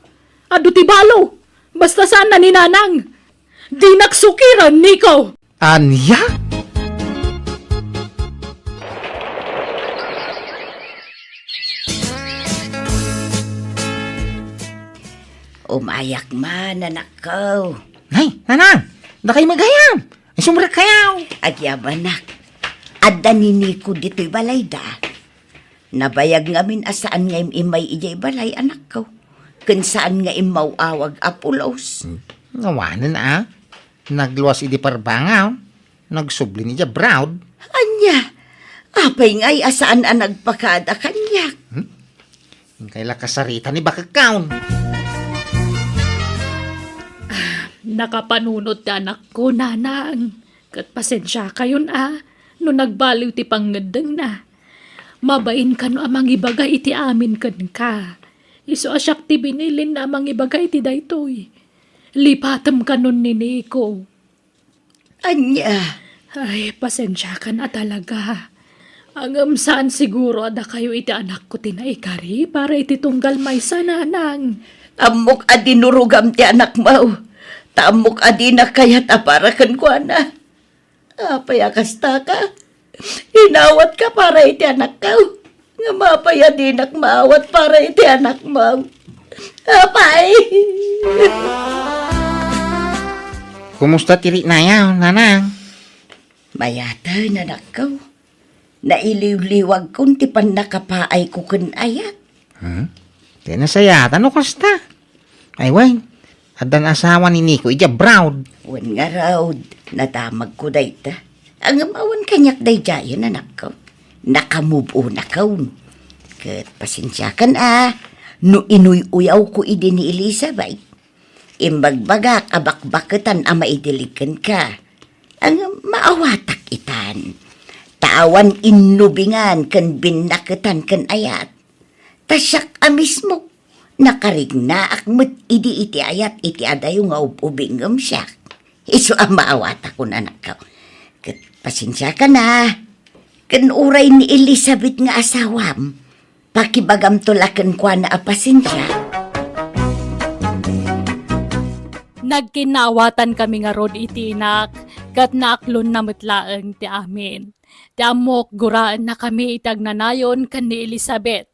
Adu ti balo. Basta saan a ni nanang. Dinak sukiren, Nico. Ania? Umayak man, anakko. Nay, nanang, dakay magayam. Ay, sumrekkayaw. Agyamanak. Adda ni Nico ditoy balayda. Nabayag ngamin a saan nga im-immay idiay balay, anakko. Ken saan nga immaw-awag a pulos. Hmm. Awanen a. Nagluas idi parbangaw. Nagsubli ni abroad. Ania? Apay ngay a saan a nagpakada kaniak? Hmm? Inkay la kasarita ni bakekkaw. Ah, nakapanunot ti anakko, nanang. Ket pasensiakayon a no nagbaliw ti pangngeddengna. Mabain kano a mangibaga iti amin kenka. Isu a siak ti binilinna a mangibaga iti daytoy. Lipatem kanon ni Nico. Ania? Ay, pasensiakan a talaga. Ngem saan siguro a dakayo iti anakko ti naikari para iti tunggal maysa, nanang. Ammok a dinurogam ti anakmo. Ta ammok a dina kayat a para kenkuana. Apay a kastaka? Inawatka para iti anakko. Ngem apay a dinak maawat para iti anakmo? Apay! Kumusta ti riknayo, nanang? Mayaten, anakko. Nailiwliwagkon ti pannakapaayko ken ayat. Hmm? Ti nasayatan no kasta? Ay, wen, addan asawa ni Nico iti abroad. Wen ngarud, nadamagko dayta. Ngem awan kaniak daydiayen, anakko. Naka-move on akon. Ket pasensiakan a, no inuy-uyawko idi ni Elizabeth. Imbagbagak a bakbaketan a maidilig kenka. Ngem maawatak itan. Ta awan innubingan ken binnaketan ken ayat. Ta siak a mismo, nakarignaak met idi iti ayat iti adayo nga ub-ubing ngem siak. Isu a maawatakon, anakko. Ket pasensiakan a. Ken uray ni Elizabeth nga asawam, pakibagamto la kenkuana a pasensia. Nagkinnaawatankami ngarud iti inak, ket naaklonna met laeng ti amin. Ti ammok, guraennakami iti agnanayon ken ni Elizabeth.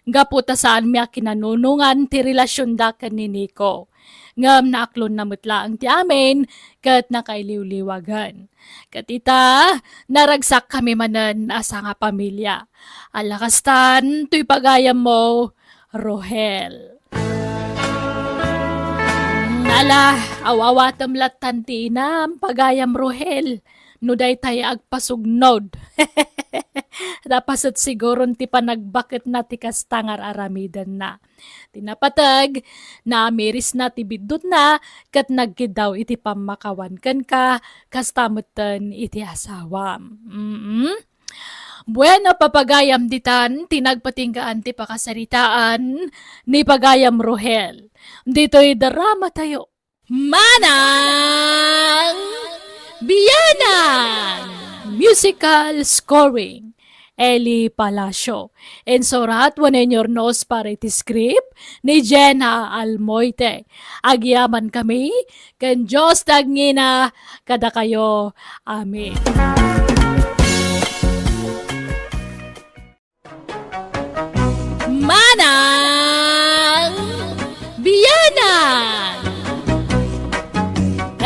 Gapu ta saanmi a kinanunongan ti relasionda ken ni Nico. Ngem naaklonna met laeng ti amin ket nakailiwliwagen. Ket ita, naragsakkami manen a sangapamilia. Ala kastan, toy pagayammo, Rohel. Ala, aw-awatem lattan ti inam, pagayam Rohel. No daytay agpasugnod. Napaset siguron ti panagbaketna ti kasta nga ar-aramidenna. Ti napateg, naamirisna ti biddutna, ket nagkiddaw iti pammakawan kenka, kasta metten iti asawam. Mm. Bueno, papagayam ditan, ti nagpatinggaan ti pakasaritaan ni pagayam Rohel. Ditoy drama tayo. Manang Bianang! Musical scoring, Eli Palacio. Insurat wenno inyurnos para iti script ni Jenna Almoite. Agyamankami ken Dios ti agngina kadakayo. Amen.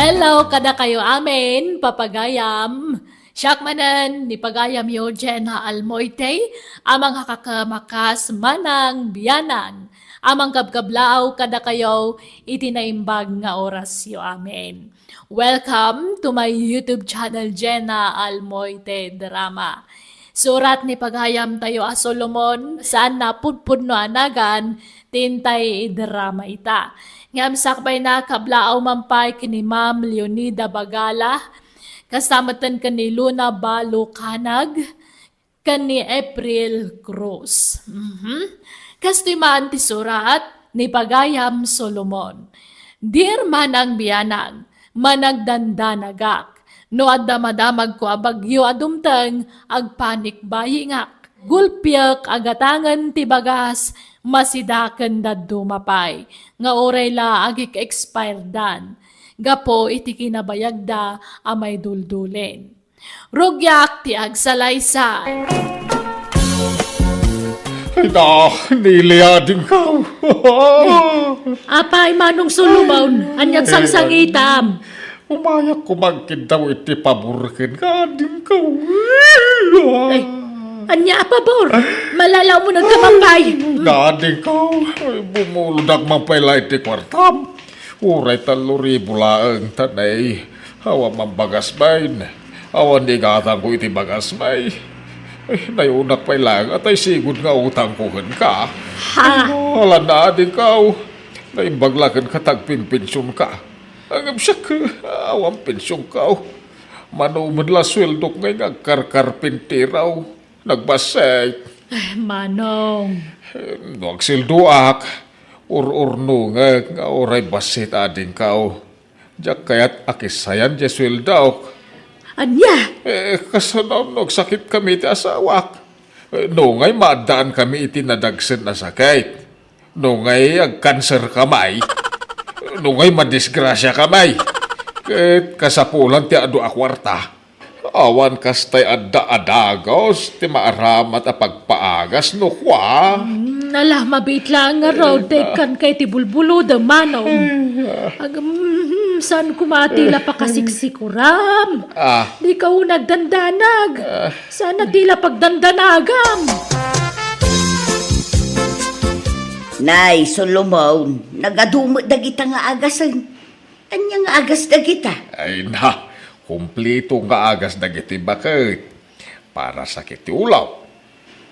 Hello kadakayo amin, papagayam. Siak manen ni pagayamyo Jenna Almoite, a mangakakem a kas Manang Bianang, a mangkabkablaaw kadakayo iti naimbag nga orasyo amin. Welcome to my YouTube channel, Jenna Almoite Drama. Surat ni pagayamtayo a Solomon, saan a pudpudno a nagan, ti intay idrama ita. Ngem sakbay na, kablaaw man pay ken ni Ma'am Leonida Bagala, kasta metten ken ni Luna Balukanag, ken ni April Cruz. Mhm. Kastoy man ti surat ni pagayam Solomon. Dear Manang Bianang, managdandanagak. No adda madamagko a bagyo a dumteng, agpanikbayingak. Gulpiek a gatangen ti bagas, masida ken dadduma pay, nga uray la agik-expiredan, gapu iti kinabayagda a maiduldulin. Rugiak ti agsalaysay. Ay na, ni Leading kaw. Apay, Manong Solomon, ania't sangsangitam? Umayak koma agkiddaw iti pabor ken nga adingkaw. Ay, ania a pabor? Malalaw mo nagkamapay. Nga adingkaw, ay, bumuldak man pay la iti kuartam. Uray tallo ribu laeng, tanay. Awan man bagas bain. Awan ni gatangko iti bagas bay. Ay, nayunak pay laeng, atay sigud nga utangko kenka. Ha? Ala na, adingkaw. Naimbag la kenka ta agpinpensionka. Ngem siak, awan pensionko. Mano met la sueldok ngay nga agkarkarpinteraw. Nagbassit. Ay, Manong. No agsueldoak, ur-urnongek nga uray bassit, adingkaw. Diak kayat a kissayan diay sueldok. Ania? Eh, kasano no agsakitkami ti asawak? Eh, no ngay maaddaankami iti nadagsen a sakit? No ngay agkanserkamay? No ngay madisgrasiakamay? Ket kasapulan ti adu a kuarta. Awan kastay adda a dagus ti maaramat a pagpaagas no kua. Mm, ala, mabiit laeng ngarud, eh, ta ikkanka iti bulbulod, Manong. Ay, ah. Ag-, mm, saan koma ti la pakasiksikuram? Ah. Dika unay agdandanag. Ah. Saan ti la pagdandanagam? Nay, Solomon, nagadu met dagita nga agasen. Ania nga agas dagita? Ay na, kumplito nga agas dagiti baket. Para sakit ti ulaw,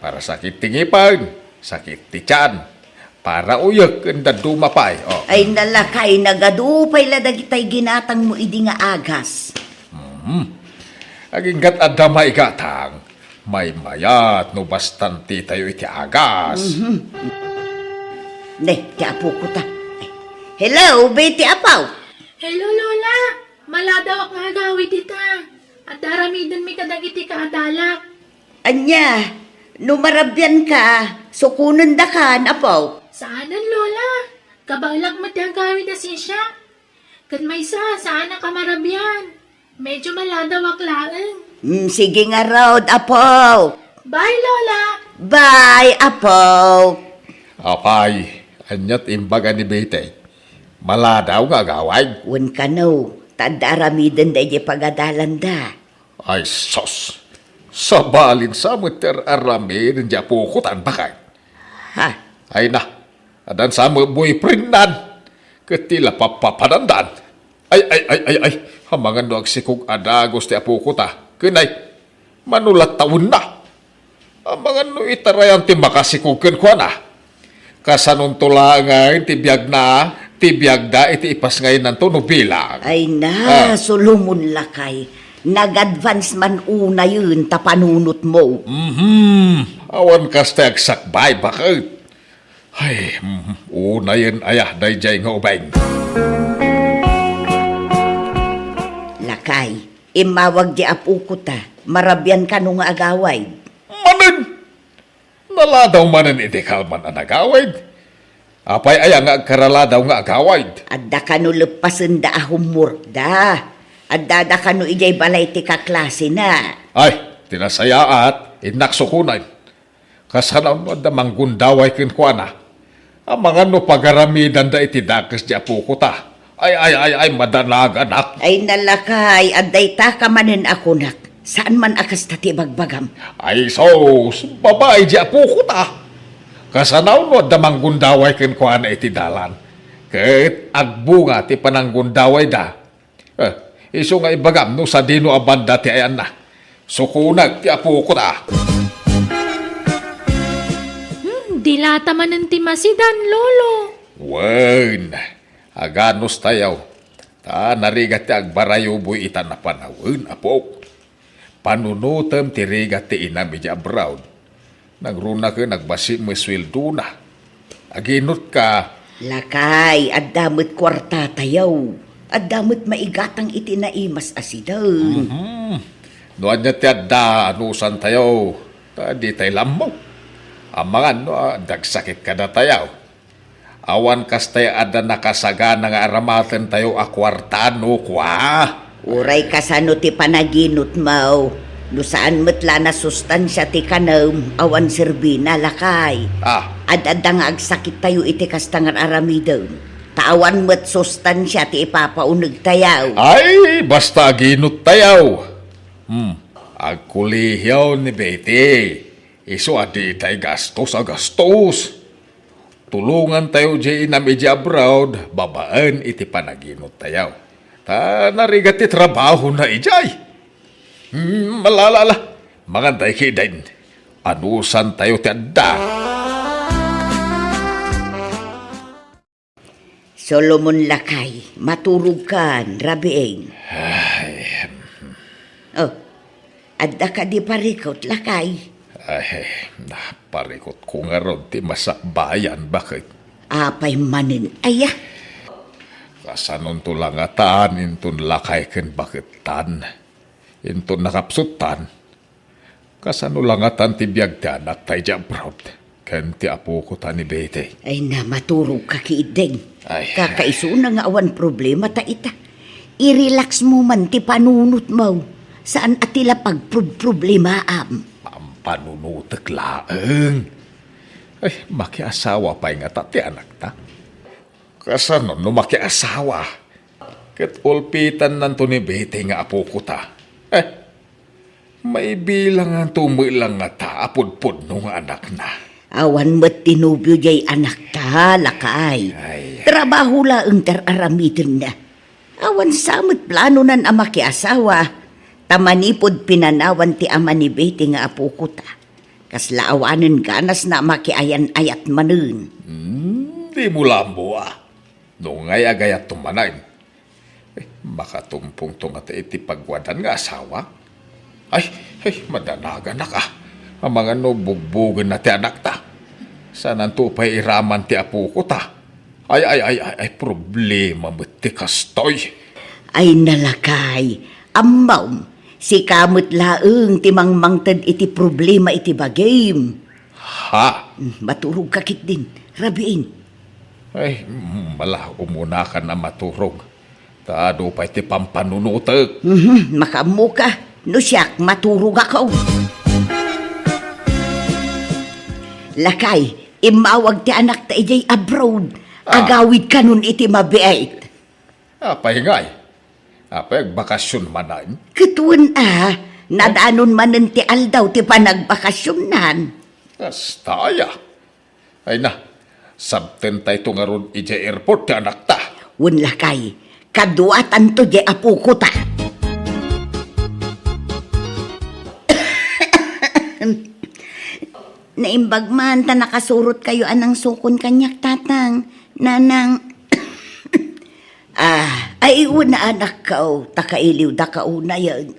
para sakit ti ngipen, sakit ti tian, para uyek ken dadduma pay. Oh. Ay na, lakay, nagadu pay la dagitay ginatangmo idi nga agas. Mhm. Aginggat adda maigatang, maymayat no bastantitayo iti agas. Mhm. Ne, ti apokota. Ay. Hello, Betty, apaw. Hello, Lola. Maladawak nga agawid ita. Adda aramidenmi kadagiti kaadalak. Ania, no marabianka, sukonendakan, apo? Saanen, Lola. Kabaelak met ti agawid a sisiak. Ket maysa, saanak a marabian. Medyo maladawak laeng. Mm, sige ngarud, apo. Bye, Lola. Bye, apo. Apay, ania't imbaga ni Betty? Maladaw nga agawid? Wen kano, ta adda aramiden daydiay pagadalanda. Ay, sus! Sabalin sa met ti ar-aramiden di apokota, baket. Ha? Ay na, addan sa met boyfriendnan. Ket ti la pappapanandan. Ay, ay, ay, ay, ay. Amangan no agsikog a dagus ti apokota. Ken ay, mano la tawenna. Amangan no itarayan ti makasikog kenkuana. Kasanonto laengen ti biagna, ti biagda iti ipasngayennanto no bilang. Ay na, ah. Solomon lakay. Nag-advance man unayen ta panunotmo. Mhm. Awan kasta agsakbay, baket. Ay, mhm. Unayen aya daydiay nga ubing. Lakay, immawag di apokota. Marabian kano nga agawid? Manen! Naladaw manen idi kalman a nagawid. Apay aya nga agkaraladaw nga agawid? Adda kano leppasenda a homeworkda. Addada kano idiay balay ti kaklasena. Ay, ti nasayaat, innak sukonen. Kasano no adda manggundaway kenkuana? Amangan no pagaramidanda iti dakes di apokota. Ay, ay, ay, ay, madanaganak. Ay, nalakay, adda itaka manen a kunak. Saan man a kasta ti ibagbagam? Ay, sus, babai di apoko ta. Kasano no adda manggundaway kenkuana iti dalan? Ket agbunga ti pananggundawayda. Eh, isu nga ibagam no sadino a banda ti ayanna. Sukonak ti apoko ta. Hmm, dilata manen ti masidan, Lolo. Wen, aganus tayo. Ta narigat ti agbarayuboy ita napanawen, apok. Panunutem ti rigat ti inam iti abroad. Nangruna ken agbasi met sueldona. Aginot ka. Lakay, adda met kuarta tayo. Adda met maigatang iti naimas a sidan. Mhm. No ania ti adda, anusan tayo. Ta di tay lammo. Amangan no, ah, dagsakit kada tayo. Awan kastay adda nakasagana nga aramatentayo a kuarta no kua. Uray kasano ti panaginotmo, no saan met la nasustansia ti kanem, awan serbina, lakay. Ah. Ad-adda nga agsakittayo iti kasta nga aramidem, ta awan met sustansia ti ipapaunegtayo. Ay, basta aginottayo. Hmm, agkolehiaw ni Betty. Isu a ditay gastos a gastos. Tulongantayo diay inam idiay abroad babaen iti panaginottayo. Ta narigat ti trabahona idiay. Hmm, ala, ala, ala. Mangan tay kidin. Anusantayo ti adda. Solomon, lakay, maturogkan, rabiin. Ay. Oh, adda kadi parikut, lakay? Ay, naparikutko ngarud ti masakbayan, baket. Apay manen aya? Kasanonto la ngatan inton lakay ken bakettan? Inton nakapsuttan? Kasano la ngatan ti biag ti anakta idiay abroad ken ti apokota ni Betty? Ay na, maturogka ketdin. Ay. Kakaisuna nga awan problemata ita. I-relax mo man ti panunotmo. Saan a ti la pagprob-problemaam. Pampanunotek laeng. Ay, makiasawa pay ngata ti anakta? Kasano no makiasawa? Ket ulpitannanto ni Betty nga apokota. Eh, maibilanganto met la ngata a pudpudno nga anakna. Awan met ti nobio diay anakta, lakay. Ay. Trabaho laeng ti ar-aramidenna. Awan sa met planonan a makiasawa, ta manipud pinanawan ti ama ni Betty nga apokota. Kasla awanen ganasna a makiayan-ayat manen. Hmm, dimo la ammo a. No ngay agayatto manen. Eh, makatumpongto ngata iti pagwadan nga asawa? Ay, ay, madanaganak a. Amangan no bugbogenna ti anakta. Saananto pay iraman ti apokota. Ay, ay, ay, ay, ay, problema met ti kastoy. Ay, nalakay, ammom, sika met laeng ti mangmangted iti problema iti bagim. Ha? Mm, maturogka ketdin, rabiin. Ay, mm, ala, umunakan a maturog. Ta adu pay ti pampanunotek. Mhm, makaammoka. No siak, maturogakon. Lakay, immawag ti anakta idiay abroad. Ah. Agawidkanon iti mabiit. Apay ngay? Apay agbakasyon manen? Ket wen a, nadanon manen ti aldaw ti panagbakasyonnan. Kasta aya. Ay na, sabtentayto ngarud idiay airport ti anakta. Wen lakay, kaduatanto diay apokota. Naimbag man ta nakasurotkayo a nangsukon kaniak, tatang, nanang. Ah, ay, wen a, anakko, ta kailiwdaka unayen.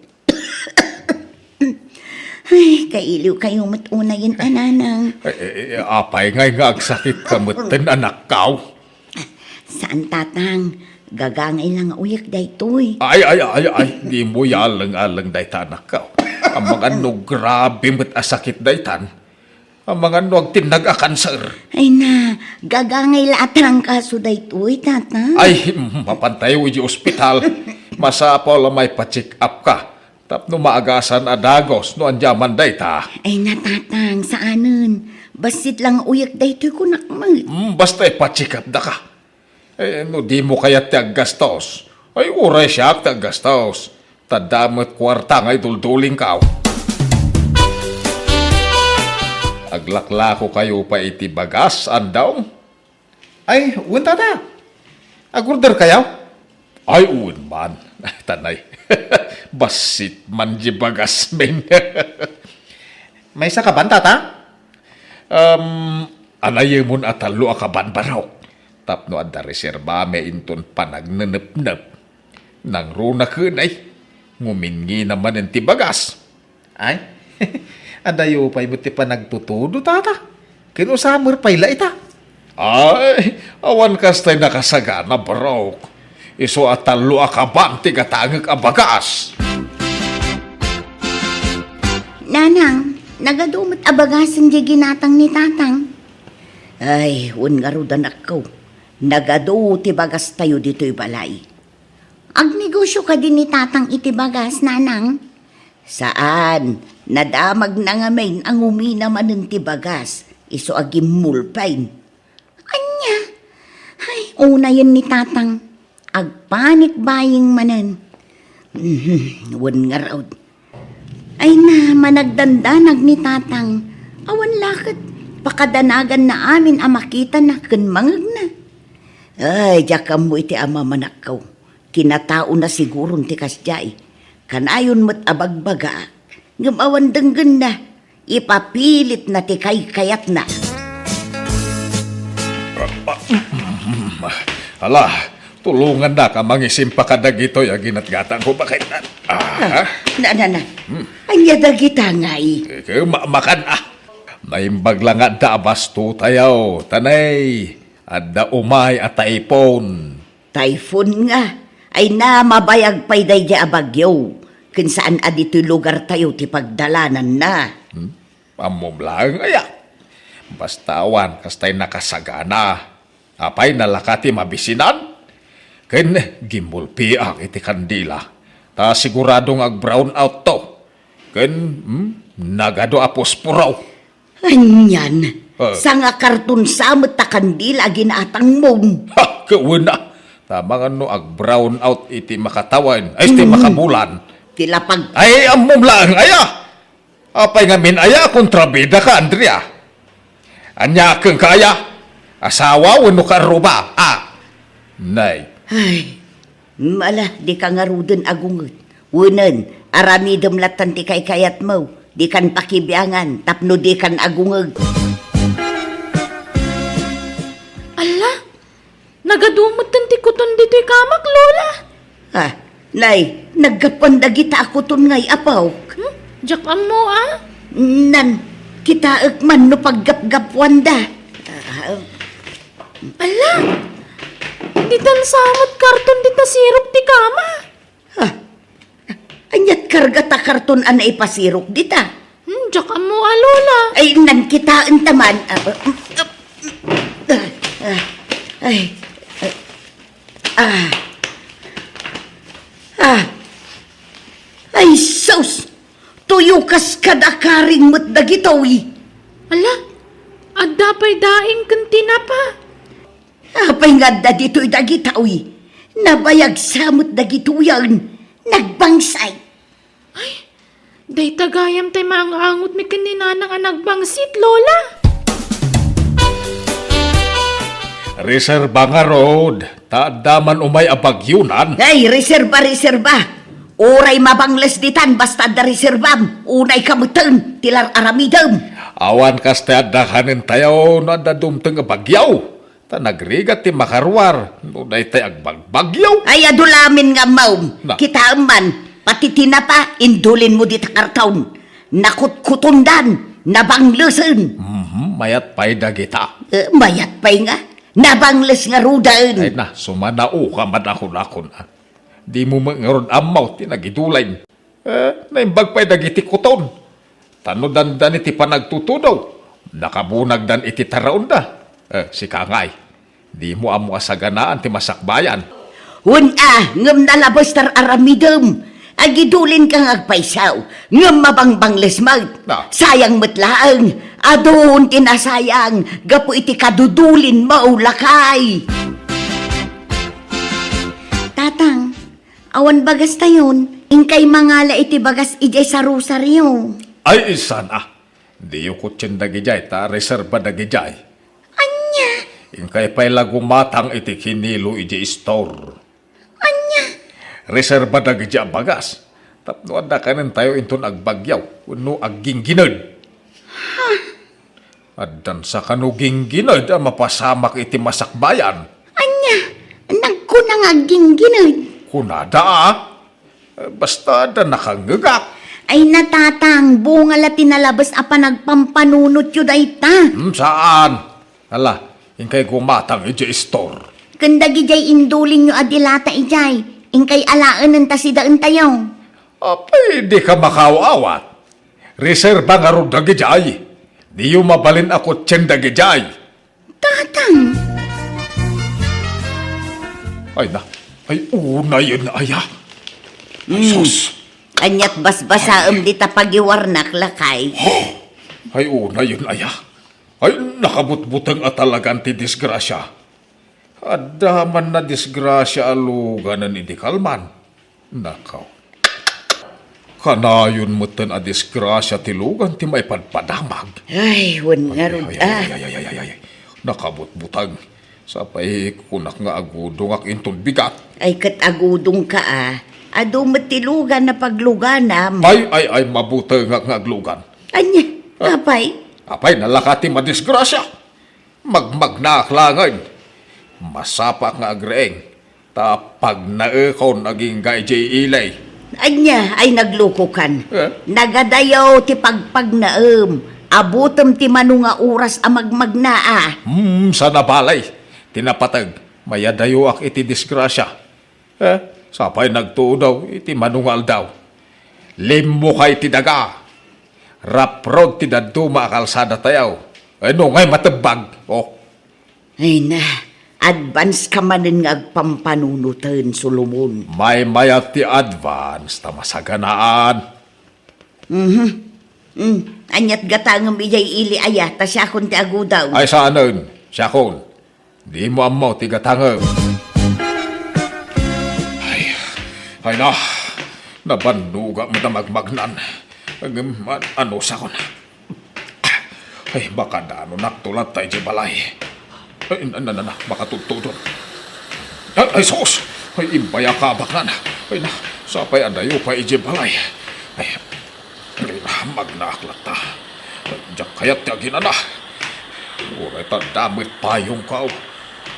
Ay, kailiwkayo met unayen a, nanang. Eh, eh, eh, apay ngay nga agsakitka metten, anakko? Saan, tatang. Gagangay la nga uyek daytoy. Ay, ay, ay, ay, dimo yaleng-aleng dayta, anakko. Amangan no grabe met a sakit daytan. Amangan no agtinnag a kanser. Ay na, gagangay la a trangkaso daytoy, tatang. Ay, mm, mapantayo idiay ospital. Masapul a maipa-check up ka. Tapno maagasan a dagus no ania man dayta. Ay na, tatang, saanen. Bassit la nga uyek daytoy, kunak met. Mm, basta ipa-check up daka. Eh, no dimo kayat ti aggastos, ay uray siak ti aggastos. Ta adda met kuarta nga iduldulingkaw. Aglaklakokayo pay iti bagas, andawm? Ay, wen, tata. Agorderkayo? Ay, wen man. Tanay. Bassit man di bagasmin. Maysa kaban, tata? Um, anayemon a tallo a kaban, Barok. Tapno adda reserbami inton panagnenepnep. Nangruna ken ay, nguminngina manen ti bagas. Ay, adayo pay met ti panagtutudo, tata. Ken usamer pay la ita. Ay, awan kastay nakasagana, Barok. Isu a tallo a kaban ti gatangek a bagas. Nanang, nagadu met a bagasen di ginatang ni tatang. Ay, wen ngarud, anakko. Nagadu ti bagastayo ditoy balay. Agnegosio kadi ni tatang iti bagas, nanang? Saan, nadamagna ngamin a ngumina manen ti bagas, isu a gimmulpain. Ania? Ay, unayen ni tatang. Agpanic buying manen. Mhm, wen ngarud. Ay na, managdandanag ni tatang. Awan la ket pakadanaganna amin a makitana ken mangegna. Ay, diak ammo iti ama, anakko. Kinataona siguron ti kasdiay. Kanayon met a bagbagaak, ngem awan denggenna. Ipapilitna ti kaykayatna. Ala, tulongannak a mangisimpa kadagitoy a ginatgatangko, baketnan. Ah, na, na, na. Hmm. Ania dagita ngay? Ike, ma-, makan, ah. Naimbag la nga adda a bastotayo, tanay. Adda umay a typhoon. Typhoon nga? Ay na, mabayag pay daydi a bagyo. Ken saan a ditoy lugartayo ti pagdalananna. Hmm? Ammom laeng aya? Basta awan kastay nakasagana. Apay, nalaka ti mabisinan? Ken gimmulpiak iti kandila. Ta sigurado nga ag-brown out to. Ken, hmm, nagadu a posporo. Anian, ah, sanga karton sa met ta kandila a ginatangmon. Ha, kawen a. Tama nga no ag-brown out iti makatawen, ay, iti, mm, makabulan. Ti lapag. Ay, ammom laeng aya. Apay ngamin aya, kontrabidaka, Andrea? Ania kenka aya? Asawa wenno kaarruba? Ah. Nay. Ay. Ala, dika ngaruden agunget. Wenen, aramidem lattan ti kaykayatmo. Dikan pakibiangan tapno dikan agungeg. Ala, nagadu metten ti kuton ditoy kamak, Lola. Ah, nay, naggapuan dagita a kuton ngay, apok. Hmm? Diak ammo, ah. Nan, kitaek man no paggapgapuanda. Ah. Ala, ditan sa met karton dita sirok ti kama. Ah, aniat karga ta karton a naipasirok dita? Hmm, diak ammo a, Lola. Ay, nan kitaen ta man. Ah, ah, ah, ah, ay, ah, ah, ay, sus! Tuyo kas kada karing met dagitoy. Ala, adda pay daing ken tinapa. Apay nga adda ditoy dagitoy? Nabayag sa met dagitoyen. Nagbangsay. Ay, dayta gayam tay maang-angot mi ken ni Nanang a nagbangsit, Lola. Reserba ngarud, ta adda man umay a bagyonan. Ay, reserba, reserba. Uray mabangles ditan, basta adda reserbam, unay ka metten ti lar-aramidem. Awan kasta adda kanen tayo no adda dumteng a bagyo. Ta nagrigat ti makaruar no daytay agbagbagyo. Ay, adu lamin nga ammom. Na. Kitaem man, pati tinapa, indulin mo dita karton. Nakutkutondan, nabanglesen. Mhm, mayat pay dagita. Eh, mayat pay nga. Nabangles ngaruden. Ay na, sumanao ka madakon-dakon, ah. Dimo met ngarud ammo ti nagidulin. Eh, naimbag pay dagiti kuton. Ta no dandani ti panagtutudo, nakabunagdan iti taraonda. Eh, sika ngay, dimo ammo a saganaan ti masakbayan. Wen a, ngem nalabes tar aramidem. Agidulinka nga agpayso, ngem mabangbangles met. Na. Sayang met laeng, adun ti nasayang gapu iti kadudulinmo, lakay. Tatang, awan bagastayon, inkay mangala iti bagas idiay sarosario. Ay, isana. Diyo kutien dagidiay, ta reserba dagidiay. Ania? Inkay pay la gumatang iti kinilo idiay store. Ania? Reserba dagidiay a bagas. Tapno adda kanen tayo inton agbagyaw, wenno agginggined. Addan sakano ginggined a mapasamak iti masakbayan. Ania? Nagkuna nga agginggined? Kunada, a. Basta adda nakangngegak. Ay, natatang, bunga la ti nalabes a panagpampanunotyo dayta. Hmm, saan? Ala, inkay gumatang idiay store. Ken dagidiay indulinyo a dilata idiay, inkay alaenen ta sidaentayo. Apay, dika makaaw-awat. Reserba ngarud dagidiay. Diyo mabalin a kutien dagidiay. Tatang! Ay na, ay unayen aya. Ay, hmm. Sus! Aniat basbasaem dita pagiwarnak, lakay? Oh! Ay unayen aya. Ay, nakabutbuteng a talagan ti disgrasia. Adda man nadisgrasia a luganen idi kalman. Nakaw. Kanayon metten a disgrasia ti lugan ti maipadpadamag. Ay, wen ngarud, ay, ah. Ay, ay, ay, ay, ay, ay. Nakabutbuteng. Sapay kunak nga agudongak inton bigat. Ay, ket agudongka, ah. Adu met ti lugan a pagluganam. Ay, ay, ay, mabutengak nga aglugan. Ania? Ah. Apay? Apay, nalaka ti madisgrasia. Magmagnaak laengen. Masapaak nga agriing, ta pagnaekon agingga idiay ili. Ania, ay naglukokan? Eh? Nagadayaw ti pagpagnaem. Abutem ti mano nga oras a magmagna, a. Hmm, saan a balay ti napateg, mayadayoak iti disgrasia. Eh, sapay nagtudo iti mano nga aldaw. Limmuka iti daga. Raprod ti dadduma a kalsadatayo. Eh, no ngay matebbag. Oh. Ay na, advance ka manen nga agpampanunoten, Solomon. Maymayat ti advance ta masaganaan. Mhm. Mm. Aniat gatangem idiay ili aya, ta siakon ti agudaw. Ay, saanen. Siakon. Dimo ammo ti gatangem. Ay, ay na, nabannoga met a magmagnan. Ngem an-, anusakon. Ay, makadanonak to latta idiay balay. Ay, na, na, na, na, makatudtudon. Ay, ay, sus! Ay, imbay a kabaknan. Ay, na, sapay adayo pay idiay balay. Ay, ay, na, magnaak latta. Diak kayat ti aginana. Uray ta adda met payongko.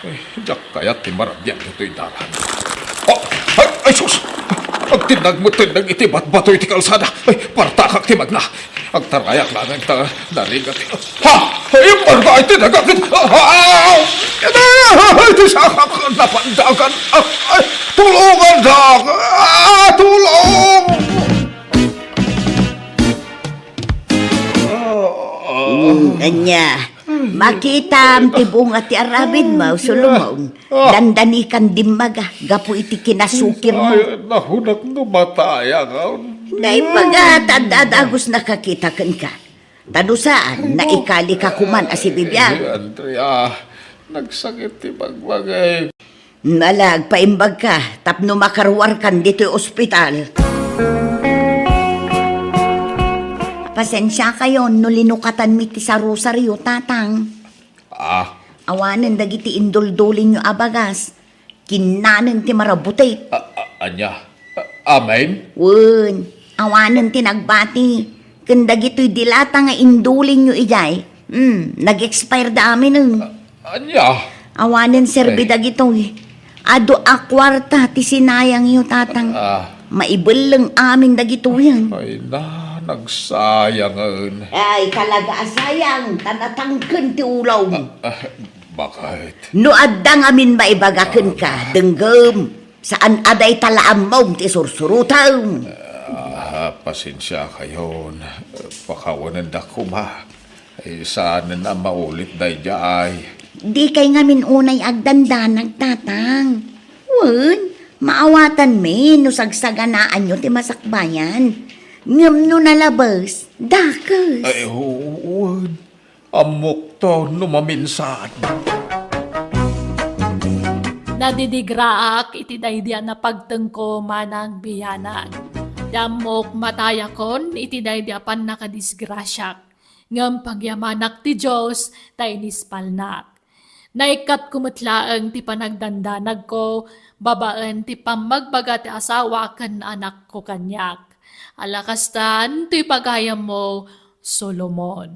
Ay, diak kayat ti marabian ditoy dalan. Oh, ay, ay, sus! Agtinnag met tindeg iti batbato iti kalsada. Ay, partakak ti magna. Agtarayak laeng ta narigat. Ha! Ay, parda iti dagat. Ah! Ay, iti sakak napandagan. Ah, ay, tulongan dak. Ah, tulong! Mm, ania, makitam ti bunga ti aramidmo, Solomon. Ah. Dandanikan dimmaga gapu iti kinasukirmo. Ay, nahunak no matayak. Naimbag a ta adda dagus nakakita kenka. Ta no saan, naikalika koman a sibibiag. Eh, Andrea, nagsakit ti bagbaga. Ala, agpaimbagka tapno makaruarkan ditoy ospital. Pasensiakayon no linukatanmi ti sarosario, Tatang. Ah. Awanen dagiti induldulinyo a bagas. Kinnanen ti marabutik. A-, a-, ania? A-, amin? Wen, awanen ti nagbati. Ken dagitoy dilata nga indulinyo idiay, hmm, nag-expire da aminen. A-, ania? Awanen serbi dagitoy. Adu a kuarta ti sinayangyo, Tatang. Ah. Maibelleng amin dagitoyen. Ay na, nagsayangen. Ay, talaga a sayang, ta natangken ti ulawm. Ah, ah, bakit? No adda ngamin maibaga kenka, denggem. Saan a dayta la ammom ti sursurotem. Ah, pasensiakayon. Pakawanendak koma. Ay, saanen a maulit daydiay. Dikay ngamin unay agdandanag, Tatang. Wen, maawatanmi no sagsaganaanyo ti masakbayan. Ngem no nalabes, dakes. Ay, wen. Ammokto no maminsan. Nadidigraak iti daydi a napagtengko, manang biyanag. Ti ammok, matayakon iti daydi a pannakadisgrasiak. Ngem pagyamanak ti Dios ta inispalnak. Naikkatko met laeng ti panagdandanagko babaen ti pammagbaga ti asawa ken anakko kaniak. Ala kastan toy pagayammo, Solomon.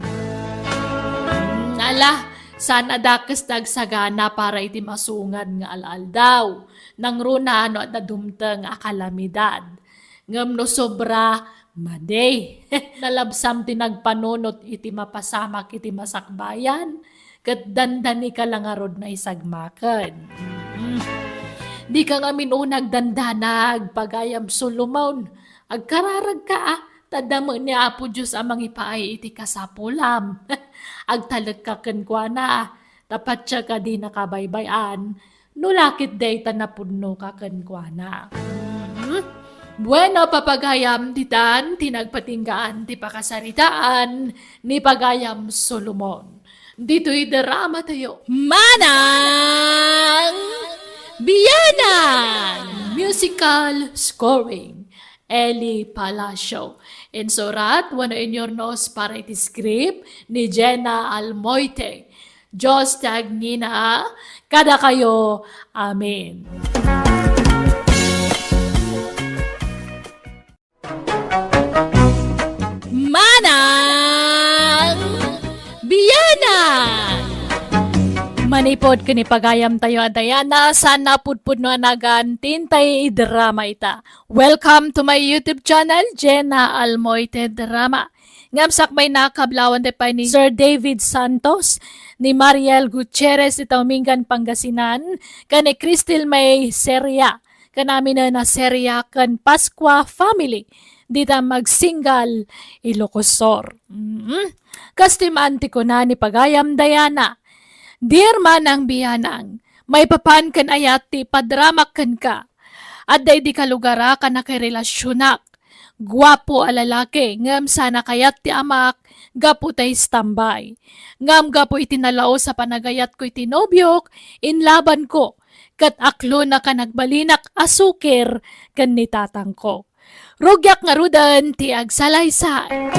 Ala, saan a dakes ti agsagana para iti masungad nga al-aldaw. Nangruna no adda dumteng a kalamidad. Ngem no sobra, madi. Nalabsam ti nagpanunot iti mapasamak iti masakbayan, ket dandanika la ngarud naisagmaken. Mm. Dika ngamin una agdandanag, pagayam Solomon. Agkararagka, a, ta adda met ni Apo Dios a mangipaay iti kasapulam. Agtalekka kenkuana, ta pattiek a dinaka baybay-an, no la ket dayta napudnoka kenkuana. Mhm. Bueno, papagayam, ditan ti nagpatinggaan ti pakasaritaan ni pagayam Solomon. Ditoy drama tayo. Manang Biyanag! Musical scoring, Eli Palacio. Insurat wenno inyurnos para iti script ni Jenna Almoite. Dios ti agngina kadakayo. Amen. Manang Biyanag! Manipod ken ipagayam tayo a Diana, saan a pudpudno a nagan ti intay idrama ita. Welcome to my YouTube channel, Jenna Almoite Drama. Ngem sakbay na, kablawan ti pay ni Sir David Santos, ni Mariel Gutierrez ita Umingan, Pangasinan, ken ni Crystal May Seria, ken aminen a Seria ken Pascua family, dita Magsingal, Ilocos Sur. Mm. Kas ti maan ti kuna ni pagayam Diana, Dear Manang Biyanag, maipapan ken ayat ti ipadramak kenka. Adda idi kalugara a nakirelasionak. Guapo a lalaki, ngem saan a kayat ti amak gapu ta istambay. Ngem gapu iti nalaus a panagayatko iti nobiok, inlabanko, ket aklona a nagbalinak a sukir ken ni tatangko. Rugiak ngaruden ti agsalaysay.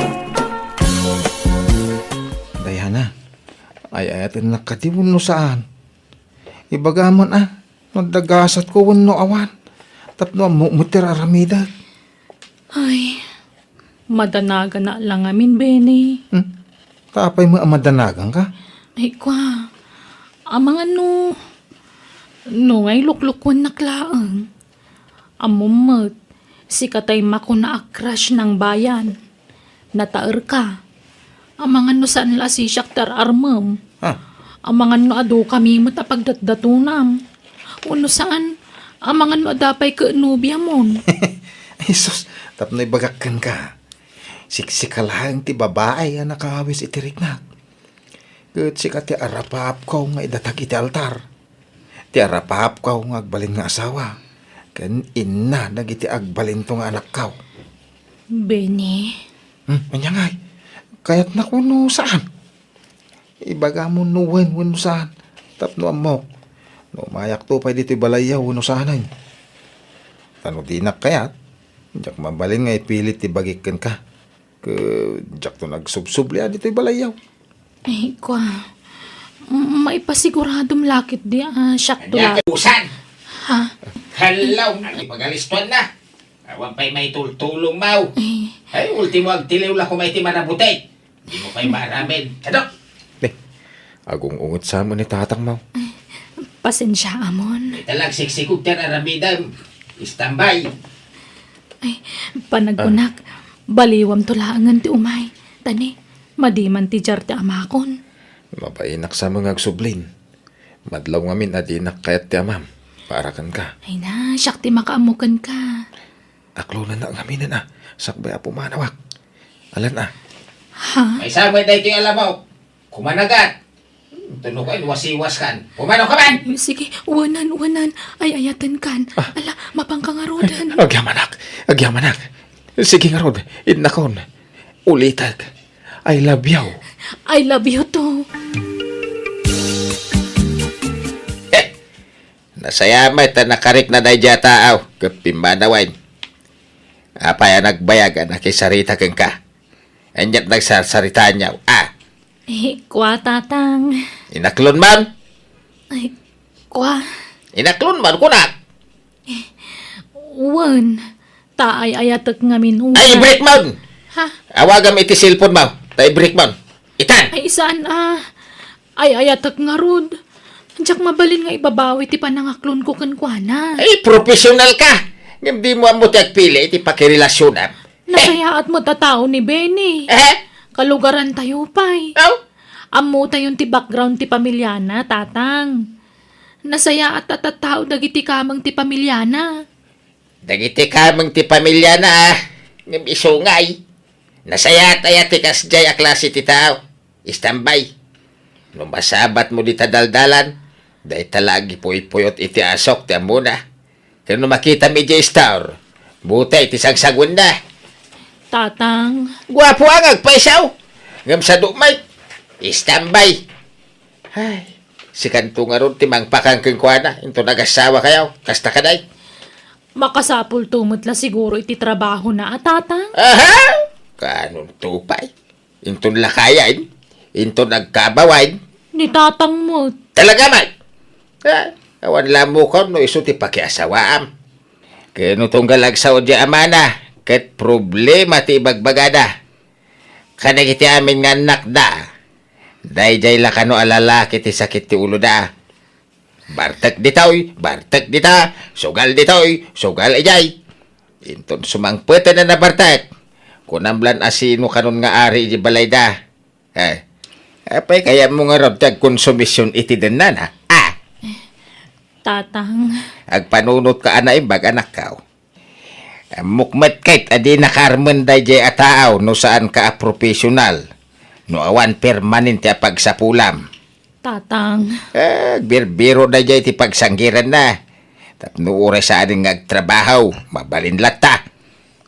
Diana, ay-ayatennak kadi wenno saan? Ibagamon a, no adda gasatko wenno awan, tapno ammok met ti ar-aramidek. Ay, madanaganak la ngamin, Benny. Hmm? Ta apay met a madanaganka? Ay, kua, amangan no, no nga iluklukwennak laeng. Ammom met, sika tay makuna a crush nang bayan. Nataerka. Amangan no saan la a siak ti ar-armem. Ah. Amangan no adu kami met a pagdatdatonam. Wenno saan, amangan no adda pay ket nobiamon. Ay sus, tapno ibagak kenka. Siksika laeng ti babai a nakaawis iti riknak. Ket sika ti arapaapko nga idatag iti altar. Ti arapaapko nga agbalin nga asawa, ken inna dagiti agbalinto nga anakko. Benny? Hmm, ania ngay? Kayatnak wenno saan? Ibagamon no wen wenno saan, tapno ammok no umayakto pay ditoy balayyo wenno saanen. Ta no dinak kayat, diak mabalin nga ipilit ti bagik kenka. Ket diakto nagsubsubli a ditoy balayyo. Ay, kua. M-, maipasiguradom la ketdi a siakto la. Ania ket usan? Ha? Hello, agipagalistuan na. Awan pay maitultulong, maw. Eh. Ay, ultimo agtiliw la koma iti marabuti. Dimo pay maaramen. Kadok. Eh, agung-unget sa mo ni tatang, maw. Eh, pasensiaamon. Ita la agsiksikog ti ar-aramidem. Istambay. Ay, panagkunak, baliwamto laengen ti umay. Ta ni, madi man ti diar ti amakon. Mabainak sa mo nga agsublin. Madlaw ngamin a dinak kayat ti amam. Para kenka. Ay na, siak ti makaammo kenka. Aklonennak ngaminen a, sakbay a pumanawak. Alan a. Ha? Ay, sabay daytoy a lamok. Kumanagat. Hmm, tuno ka, wasiwas kan. Pumanaw ka man! Sige, wanan, wanan. Ay-ayatenkan. Ah. Ala, mapanka ngaruden. Agyamanak, agyamanak. Sige ngarud, innakon. Ulitek. I love you. I love you too. Eh, Nasayaat met ta nakarikna daydiay a taaw ket pimmanawen. Apay a nagbayag a nakisarita kenka? Ania't nagsarsaritaenyo? Ah! Eh, kua, Tatang. Inaklonmon? Ay, kua. Inaklonmon, kunak! Wen, ta ay-ayatek ngamin unay. Ay, ibrekmon! Ha? Awagam iti cellphone mo, ta ibrekmon. Itan! Ay, saan a? Ay-ayatek ngarud. Diak mabalin nga ibabawi ti panangaklonko kenkuana. Ay, professional ka! Ngem dimo ammo ti agpili iti pakirelasionam. Nasayaat met a tao ni Benny. Eh? Kalugarantayo pay. Aw? Ammotayon ti background ti pamiliana, Tatang. Nasayaat a tattao dagiti kameng ti pamiliana. Dagiti kameng ti pamiliana, ah. Ngem isu ngay. Nasayaat aya ti kasdiay a klase ti tao? Istambay. No masabatmo dita daldalan, dayta la agipuypuyot iti asok ti ammona. Ken no makitam idiay store, butay ti sangsaguenna. Tatang. Guapo a nga agpaisaw. Ngem sadu met. Istambay. Ay, sikanto ngarud ti mangpakan kenkuana, inton agasawa kayo. Kasta kadi? Makasapulto met la siguro iti trabahona a, Tatang? Aha! Kaanonto pay? Inton lakayen? Inton agkabawen? Ni Tatang met. Talaga met! Ah, awan la ammokom no isu ti pakiasawaam. Ken no tunggal agsao diay amana, ket problema ti ibagbagada. Kadagiti amin nga annakda, daydiay la kano a lalaki ti sakit ti uloda. Bartek ditoy, bartek dita, sugal ditoy, sugal idiay. Inton sumangpeten a nabartek, kunam lan a sino kanon nga ari iti balayda. Eh, apay kayatmo ngarud ti agkonsumision iti dennana? Ah! Tatang. Agpanunotka a naimbag, anakko. Ammok met ket a di nakaarmen daydiay a taaw no saanka a professional, no awan permanente a pagsapulam. Tatang. Eh, agbirbiro daydiay ti pagsanggiranna. Tapno uray saanen nga agtrabaho, mabalin latta.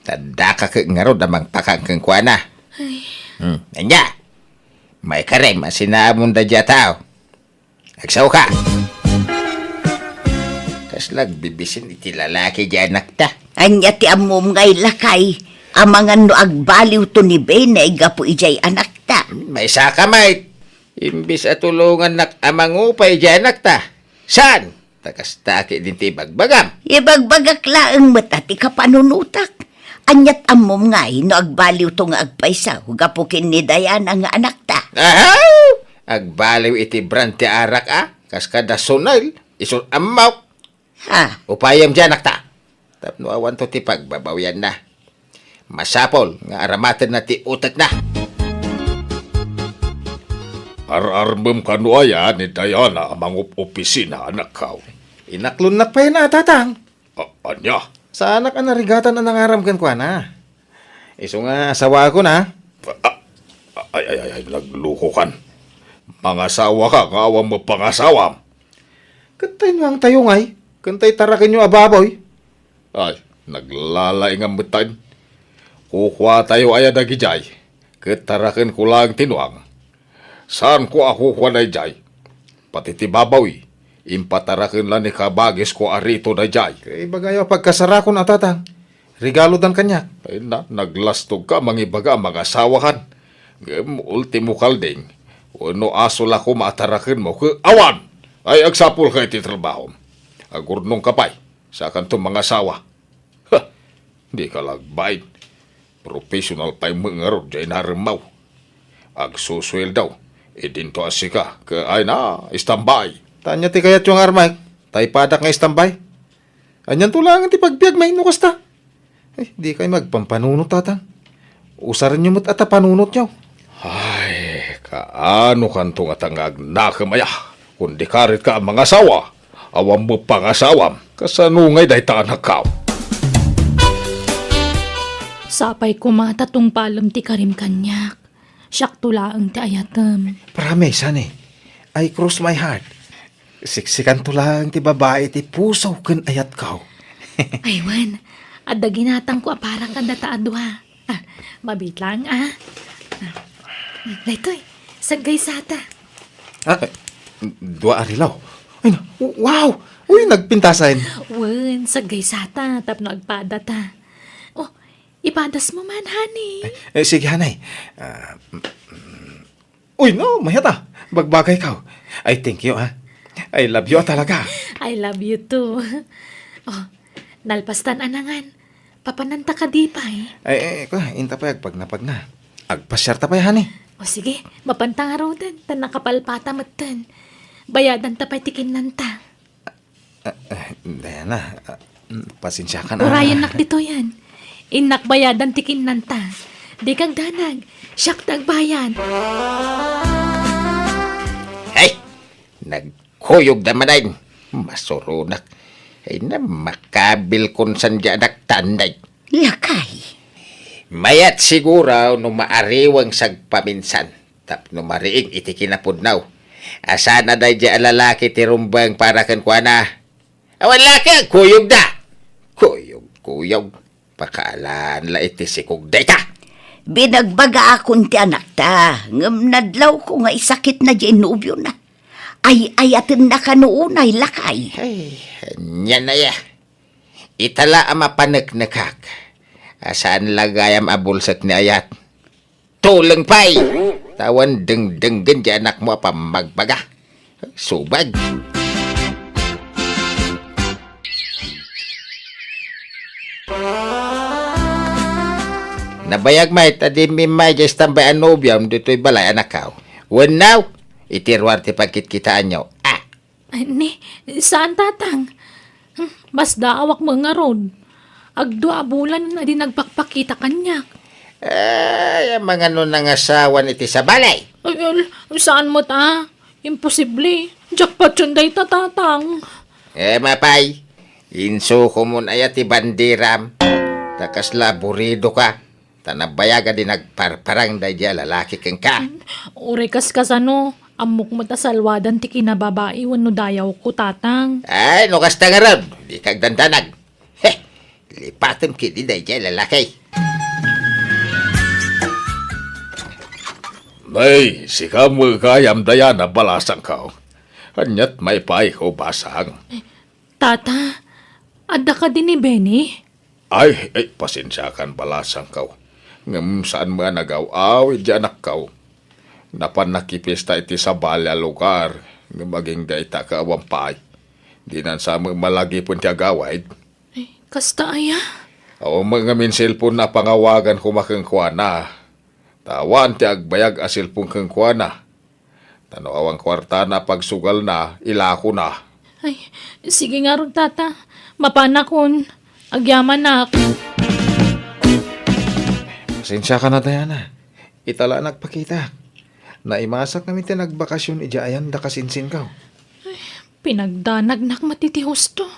Ta daka ket ngarud a mangpakan kenkuana. Ay. Hmm, ania? Maikarem a sinaamon daydiay a taaw. Agsaoka. Kasla agbibisin iti lalaki diay anakta. Ania ti ammom nga ilakay? Amangan no agbaliwto ni Benny gapu idiay anakta. Maisaka met. Imbes a tulongannak a mangupay diay anakta. Saan? Ta kasta ket din ti ibagbagam. Ibagbagak laeng met a ti kapanunotak. Aniat ammom ngay no agbaliwto nga agpayso gapu ken ni Diana nga anakta? Aha! Agbaliw iti brand ti arak a, kas kada Sonel, isu ammok. Ha? Upayem diay anakta. Tapno awanto ti pagbabawianna. Masapul nga aramatenna ti utekna. Ar-armem kano aya ni Diana a mangup-opisina, anakko? Inaklonnak pay a, Tatang. A-, ania? Saanak a narigatan a nangaram kenkuana. Isu nga asawaakon. A-, a-, ay, ay, ay, ay, naglukokan. Mangasawaka nga awan met pangasawam. Ket tay nuangtayo ngay, ken tay tarakenyo a baboy? Ay, naglalaingam metten. Kukuatayo aya dagidiay, ket tarakenko laeng ti nuang. Saanko a kukua daydiay. Pati ti baboy, impataraken la ni kabagisko a Rito daydiay. Ibagayo a pagkasarakon a, Tatang. Regalodan kaniak. Ay na, naglastogka a mangibaga a mangasawakan. Ngem ultimo kalding, wenno aso la koma a tarakenmo ket awan! Ay, agsapulka iti trabahom. Agurnongka pay, saakanto mangasawa. Ha! Dika la agbain. Professional pay met ngarud diay naremmaw. Agsusueldo, idinto a sika, ket ay na, istambay. Ta ania ti kayatyo nga armek? Ta ipadak nga istambay? Anianto laengen ti pagbiagmi no kasta? Ay, dikay met agpampanunot, Tatang. Usarenyo met a ta panunotyo. Ay, kaano kanto ngata nga agnakem aya? Kun di karit ka a mangasawa, awan met pangasawam. Kasano ngay dayta, anakko? Sapay koma ta tungpalem ti karim kaniak. Siakto laeng ti ayatem. Promise, honey. I cross my heart. Siksikanto laeng ti babai ti puso ken ayatko. Ay, wen, adda ginatangko a para kadata a dua. Ah, mabitlang, ah. Ah, daytoy, saggaysata. Ah, dua a relo. Ay, na, w-, wow! Uy, nagpintasan. Wen, saggaysata tapno agpadata. Oh, ipadasmo man, honey. Eh, sige, hanay. Ah, mm, mm. Uy, no, mayat a. Bagbagaykaw. Ay, thank you, ah. I love you talaga. I love you too. Oh, nalpastan a nangan. Papananta kadi pay? Ay, eh, kwa, inta pay agpagnapagna. Agpasiarta pay, honey. O sige, mapanta ngaruden, ta nakapalpata metten. Bayadanta pay ti kinnanta. Ah, eh, Diana, ah, mm, pasensiakan, ah. Urayennak ditoyen. Innak bayadan ti kinnanta. Dika agdanag, siak ti agbayad. Hey! Nagkuyogda manen. Masuronak. Ay na, makabilkonsan ti anakta, anday. Lakay. Mayat siguro no maariweng sagpaminsan tapno mariing iti kinapudno. Asana daydiay a lalaki ti rumbeng para kenkuana. Awan laki, agkuyogda. Kuyog, kuyog. Pakaalan la iti sikog dayta. Binagbagaakon ti anakta, ngem nadlawko nga isakitna diay nobiona. Ay-ayatenna kano unay, lakay. Ay, ania aya. Ita la a mapaneknekak. A saan la gayam a bulsek ni ayat. Tuleng pay! Ta awan dengdenggen diay anakmo a pammagbaga. Subag. Nabayag met a di immay diay tambay a nobiom ditoy balay, anakko. Wenno, iti ruar ti pagkitkitaanyo. Ah, Ay, ni, saan, Tatang? Hmm, masdaawak met ngarud. Agdua a bulan a di nagpakpakita kaniak. Ay, amangan no nangasawan iti sabali. Ay, al-, saan met a? Imposible. Diak patien dayta, Tatang. Eh, mapay. Insukomon aya ti banderam. Ta kasla aburidoka. Ta nabayag a di nagparparang daydiay a lalaki kenka. Uray kas kasano, ammok met a salwadan ti kinababai wenno dayawko, Tatang. Ay, no kasta ngarud, dika agdandanag. He, lipatem ketdi daydiay a lalaki. Nay, sika met gayam, Diana, balasangko. Aniat maipayko, basang? Tata, adda kadi ni Benny? Ay, ay, pasensiakan, balasangko. Ngem saan met a nagaw-awid diay anakko. Napan nakipista iti sabali a lugar, ngem agingga ita ket awan pay. Dinan sa met malagipen ti agawid. Ay, kasta aya? Awan met ngamin cellphone-na a pangawagan koma kenkuana. Ta awan ti agbayag a cellphone kenkuana. Ta no awan kuartana a pagsugalna, ilakona. Ay, sige ngarud, Tata. Mapanakon. Agyamanak. Pasensiakan a, Diana. Ita la a nagpakita. Naimasak ngamin ti nagbakasyon idiay ayan da kasinsinko. Ay, pinagdanagnak met iti husto.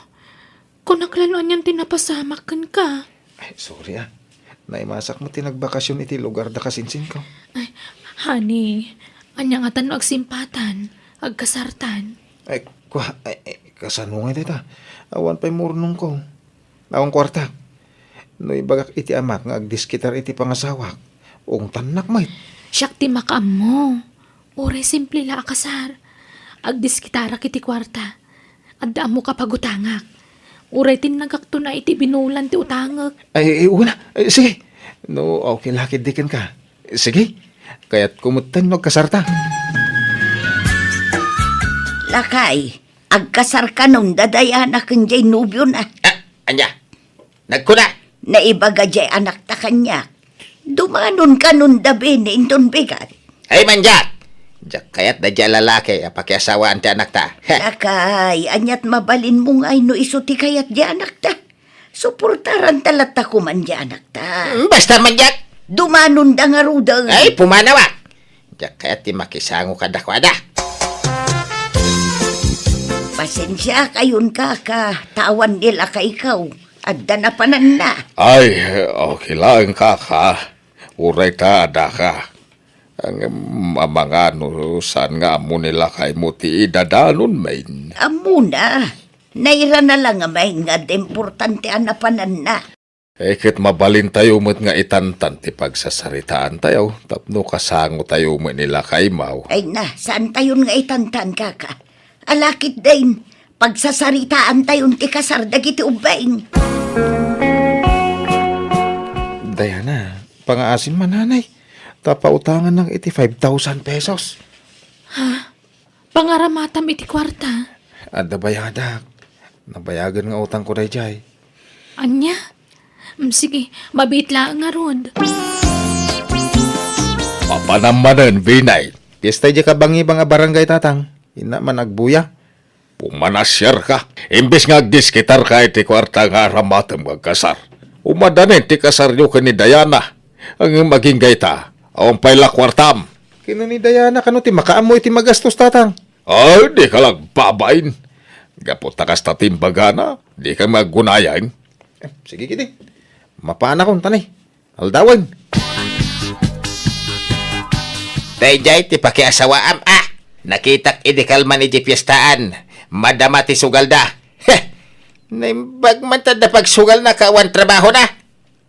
Kunak la no anian ti napasamak kenka. Ay, sorry, ah. Naimasak met ti nagbakasyon iti lugar da kasinsinko. Ay, honey, ania ngata no agsimpatan, agkasartan? Ay, kwa, ay, ay, kasano ngay dayta? Awan pay murnongko. Awan kuartak. No ibagak iti amak nga agdiskitar iti pangasawak, ungtannak met. Siak ti makaammo. Uray simple la a kasar. Agdiskitarak iti kuarta. Adda ammok a pagutangak. Uray tinnagakton a iti binulan ti utangek. Ay, ay, una. Ay, sige. No, okay la ketdi kenka. Sige. Kayatko metten no agkasarta. Lakay, agkasar kanon da Diana ken jay nobiona. Ah, ania? Nagkuna? Naibaga jay anakta kaniak. Dumanon kanon da Benny inton bigat. Ay, mandiak! Diak kayat daydiay a lalaki a pakiasawaan ti anakta. Lakay, aniat mabalinmo ngay no isu ti kayat jay anakta? Suportaranta latta koman jay anakta. Mm, basta mandiak! Dumanon da ngaruden. Ay, pumanawak! Diak kayat ti makisango kadakuada. Pasensiakayon, kaka, ta awan ni lakayko. Adda napananna. Ay, okay laeng, kaka. Uray ta adda ka. Ngem amangan no saan nga ammo ni lakaymo ti idadanon, main. Ammona. Nairana la ngamin nga adda importante a napananna. Eh, ket mabalintayo met nga itantan ti pagsasaritaantayo tapno kasangotayo met ni lakaymo. Ay na, saantayon nga itantan, kaka. Ala ketdin, pagsasaritaantayon ti kasar dagiti ubbing. Diana, pangaasim man, nanay. Ta pautangannak iti five thousand pesos. Ha? Pangaramatam iti kuarta? Adda bayadak. Nabayagen nga utangko daydiay. Ania? Mm, sige, mabiit laeng ngarud. Mapanam manen, Binay. Piesta idiay kabangibang a barangay, tatang. Inna man agbuya. Pumanasiarka. Imbes nga agdiskitarka iti kuarta nga aramatem nga agkasar. Umadanin ti kasaryo ken ni Diana. Ngem agingga ita, awan pay la kuartam. Ken ni Diana, kano ti makaammo iti magastos, tatang? Ay, dika la agbabain. Gapu ta kasta ti imbagana, dika aggunayang. Eh, sige, kidi. Mapanakon, tanay. Aldawen. Daydiay ti pakiasawaam, a. Nakitak idi kalman idi piestaan. Madama ti sugalda. Heh! Naimbag man ta adda pagsugalna ket awan trabahona.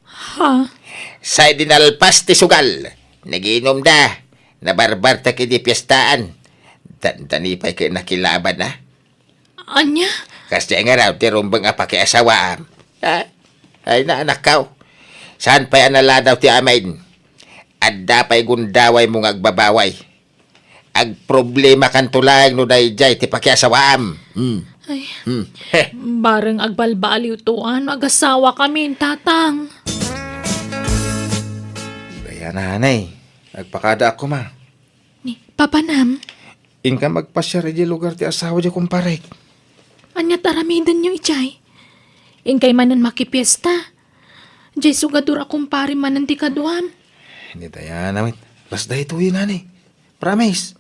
Ha? Sa idi nalpas ti sugal, nagiinumda. Nabarbartek idi piestaan. Dandani pay ket nakilaban, a. Ania? Kasdiay ngarud ti rumbeng a pakiasawaam. Ha? Ay, naanakkaw. Saan pay a naladaw ti amin? Adda pay gundawaymo nga agbabaway. Agproblemakanto laeng no daydiay ti pakiasawaam. Hmm. Ay, Hmm. Heh. Bareng agbalbaliwto no agasawakamin, tatang. Kaya, nanay, agpakadaak koma. Ni, papanam? Inkam agpasiar idiay lugar ti asawa diay kumparek. Ania ti aramidenyo idiay? Inkay manen makipiesta. Diay sugadur a kumparem manen ti kaduam. Ni Diana met. Las daytoy, nanay. Promise.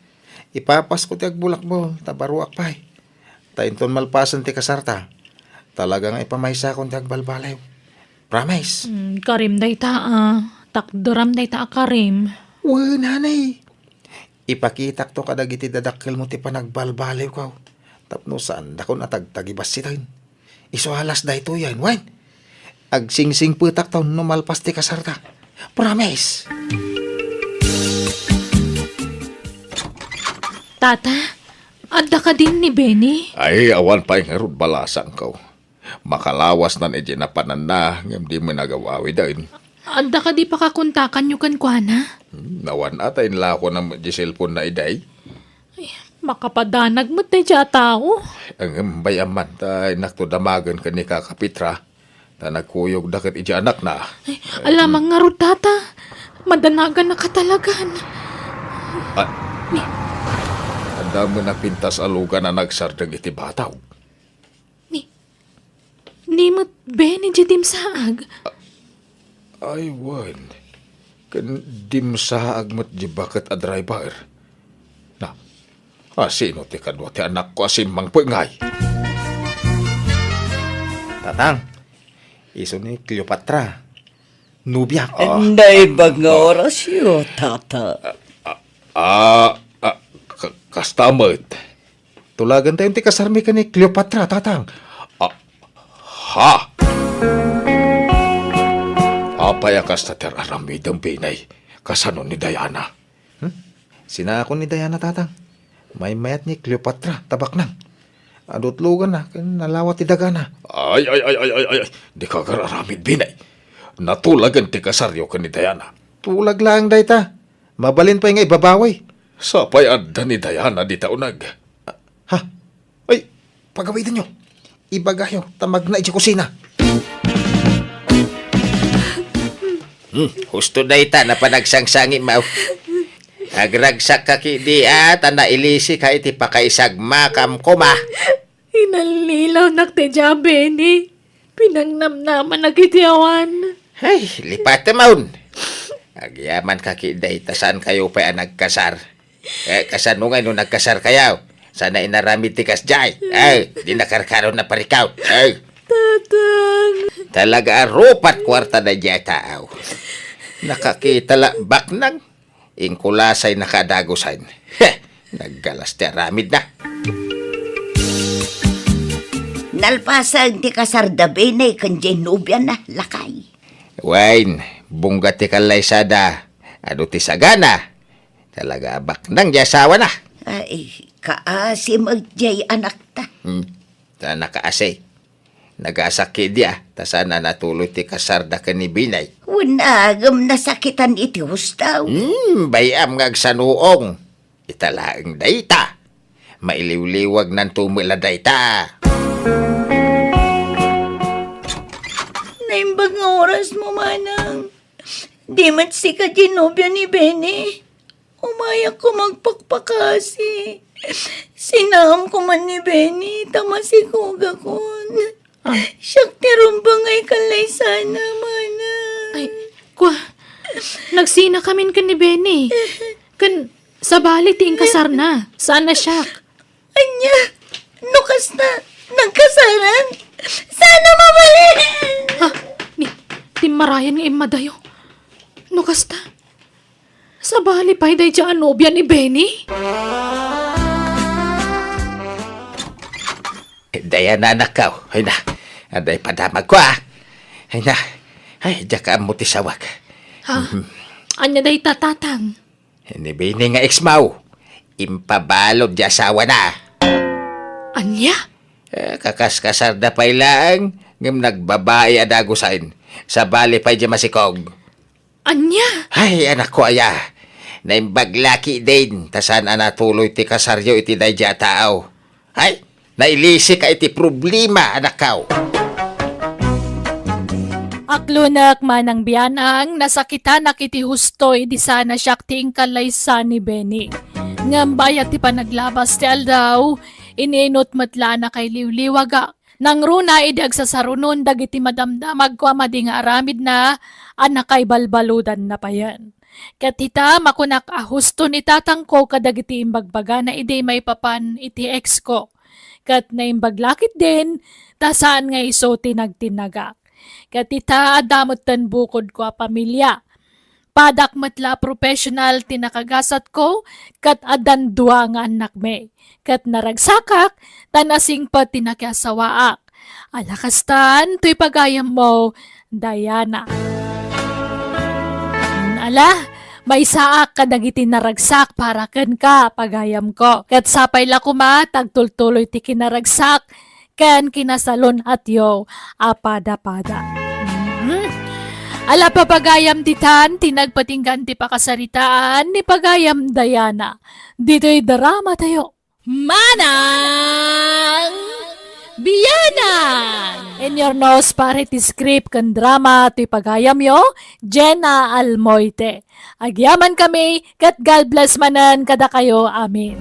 Ipapasko ti agbulakbol, ta baruak pay. Ta inton malpasen ti kasarta, talaga nga ipamaysakon ti agbalbaliw. Promise. Hmm, karim dayta a. Takderam dayta a karim. Wen, nanay. Ipakitakto kadagiti dadakkelmo ti panagbalbaliwko. Tapno saandakon a tagtagibassiten. Isu a las daytoyen, wen. Agsingsingpetakto no malpas ti kasarta. Promise! Tata, adda kadin ni Benny? Ay, awan pay ngarud balasangko. Makalawasnan iti napananna, ngem di met nagawawiden. Adda kadi pakakontakanyo kenkuana? Hmm, awan a, ta inlakona met di cellphone na iday. Ay, makapadanag met daydiay a tao. Ngem bay-am man, ta innakto damagen ken ni Kaka Petra, ta nagkuyogda ket idiay anakna. Ay, alamang ngarud, tata. Madanagannaka talagan. Ah, adda met napintas a lugan a nagsardeng iti bataw. Ni, ni met Benny diay dimsaag? Ay, wen. Ken dimsaag met diay baket a driver. Na, a, sino ti kadua ti anakko a simmangpet ngay? Tatang, isu ni Cleopatra. Nobiak. Ah, Naimbag nga ah, orasyo, tata. Ah, ah, ka-, kasta met. Tulagentayon ti kasarmi ken ni Cleopatra, tatang. Ah, ha? Apay a kasta ti ar-aramidem, Benny? Kasano ni Diana? Hmm? Sinakon ni Diana, tatang. Maymayat ni Cleopatra, ta baknang. Adu ti luganna, ken nalawa ti dagana. Ay, ay, ay, ay, ay, ay, ay. Dika agar-aramid, Benny. Natulagen ti kasaryo ken ni Diana. Tulag laeng dayta. Mabalin pay nga ibabawi. Sapay adda ni Diana dita uneg. Ha? Ay, pagawidenyo. Ibagayo, ta magna idiay kusina. Hmm, husto dayta, napan agsangsangitmo. Agragsakkak idi a, ta nailisika iti pakaisagmakam koma. Inallilawnak ti dia, Benny. Pinangnamnamanak iti awan. Ay, lipatem, awn. Agyamankak idi ta saankayo pay a nagkasar. Eh, kasano ngay no nagkasarkayo? Saan a inaramid ti kasdiay? Ay, di nakarkaro na parikaw. Ay. Tatang. Talaga a rupat kuarta daydiay a tao. Nakakita la baknang. Inkulasay nakaadagusan. Heh! Naggalas ti aramidna. Nalpasen ti kasar da Benny ken diay nobiana, lakay. Wen, bungga ti kallaysada. Adu ti sagana. Talaga a baknang diay asawana. Ay, kaasi met diay anakta. Hmm, ta nakaasi. Nagasakit dia, ta saan a natuloy ti kasarda ken ni Benny. Wen agem nasakitan iti husto. Hmm, bay-am nga agsanuong. Ita laeng dayta. Mailiwliwagnanto met la dayta. Naimbag nga orasmo, manang. Di met sika diay nobia ni Benny. Umayak koma agpakpakasi. Sinaam koma ni Benny, ta masikogakon. Ah. Siak ti rumbeng nga ikallay sana, manang. Ay, kua, nagsinakamin ken ni Benny. Ken sabali ti inkasarna. Saan a siak. Ania? No kasta, nagkasaran? Saan a mabalin? Ha? Ni, timmarayan nga immadayo. No kasta, sabali pay daydiay a nobia ni Benny? Diana, anakko. Ay na. Adda padamagko, ah. Ay na. Ay, diak ammo ti sawag. Ha? Mhm. Ania dayta, tatang? Ni Benny nga ex-mo, impabalud ti asawana. Ania? Eh, kakaskasarda pay laeng, ngem nagbabai a dagusen. Sabali pay diay masikog. Ania? Ay, anakko aya. Naimbag la ketdin, ta saan a natuloy ti kasaryo iti daydiay a tao. Ay, nailisika iti problema, anakko. Aklonek, manang Bianang, nasakitanak iti husto idi saan a siak ti inkallaysa ni Benny. Ngem bayat ti panaglabas ti aldaw, ininut met la a nakailiwliwagak. Nangruna idi agsasarunon dagiti madamdamagko a madi nga aramidna a nakaibalbaludanna payen. Ket ita, makunak a husto ni tatangko kadagiti imbagbagana idi maipapan iti ex-ko. Ket naimbag la ketdin, ta saan nga isu ti nagtinnagak. Ket ita, adda metten bukodko a pamilia. Padak met la a professional ti nakagasatko, ket addan dua nga annakmi. Ket naragsakak, ta nasingpet ti nakiasawaak. Ala kastan, toy pagayammo, Diana. Ala, maysaak kadagiti naragsak para kenka, pagayamko. Ket sapay la koma, ta agtultuloy ti kinaragsak ken kinasalun-atyo a pada-pada. Mhm. Ala, pagayam ditan, ti nagpatinggan ti pakasaritaan ni pagayam Diana. Ditoy drama tayo. Manang Bianang! In your nose, pare ti script ken drama, ti pagayamyo, Jenna Almoite. Agyaman kami, ket God bless manen kadakayo. Amen.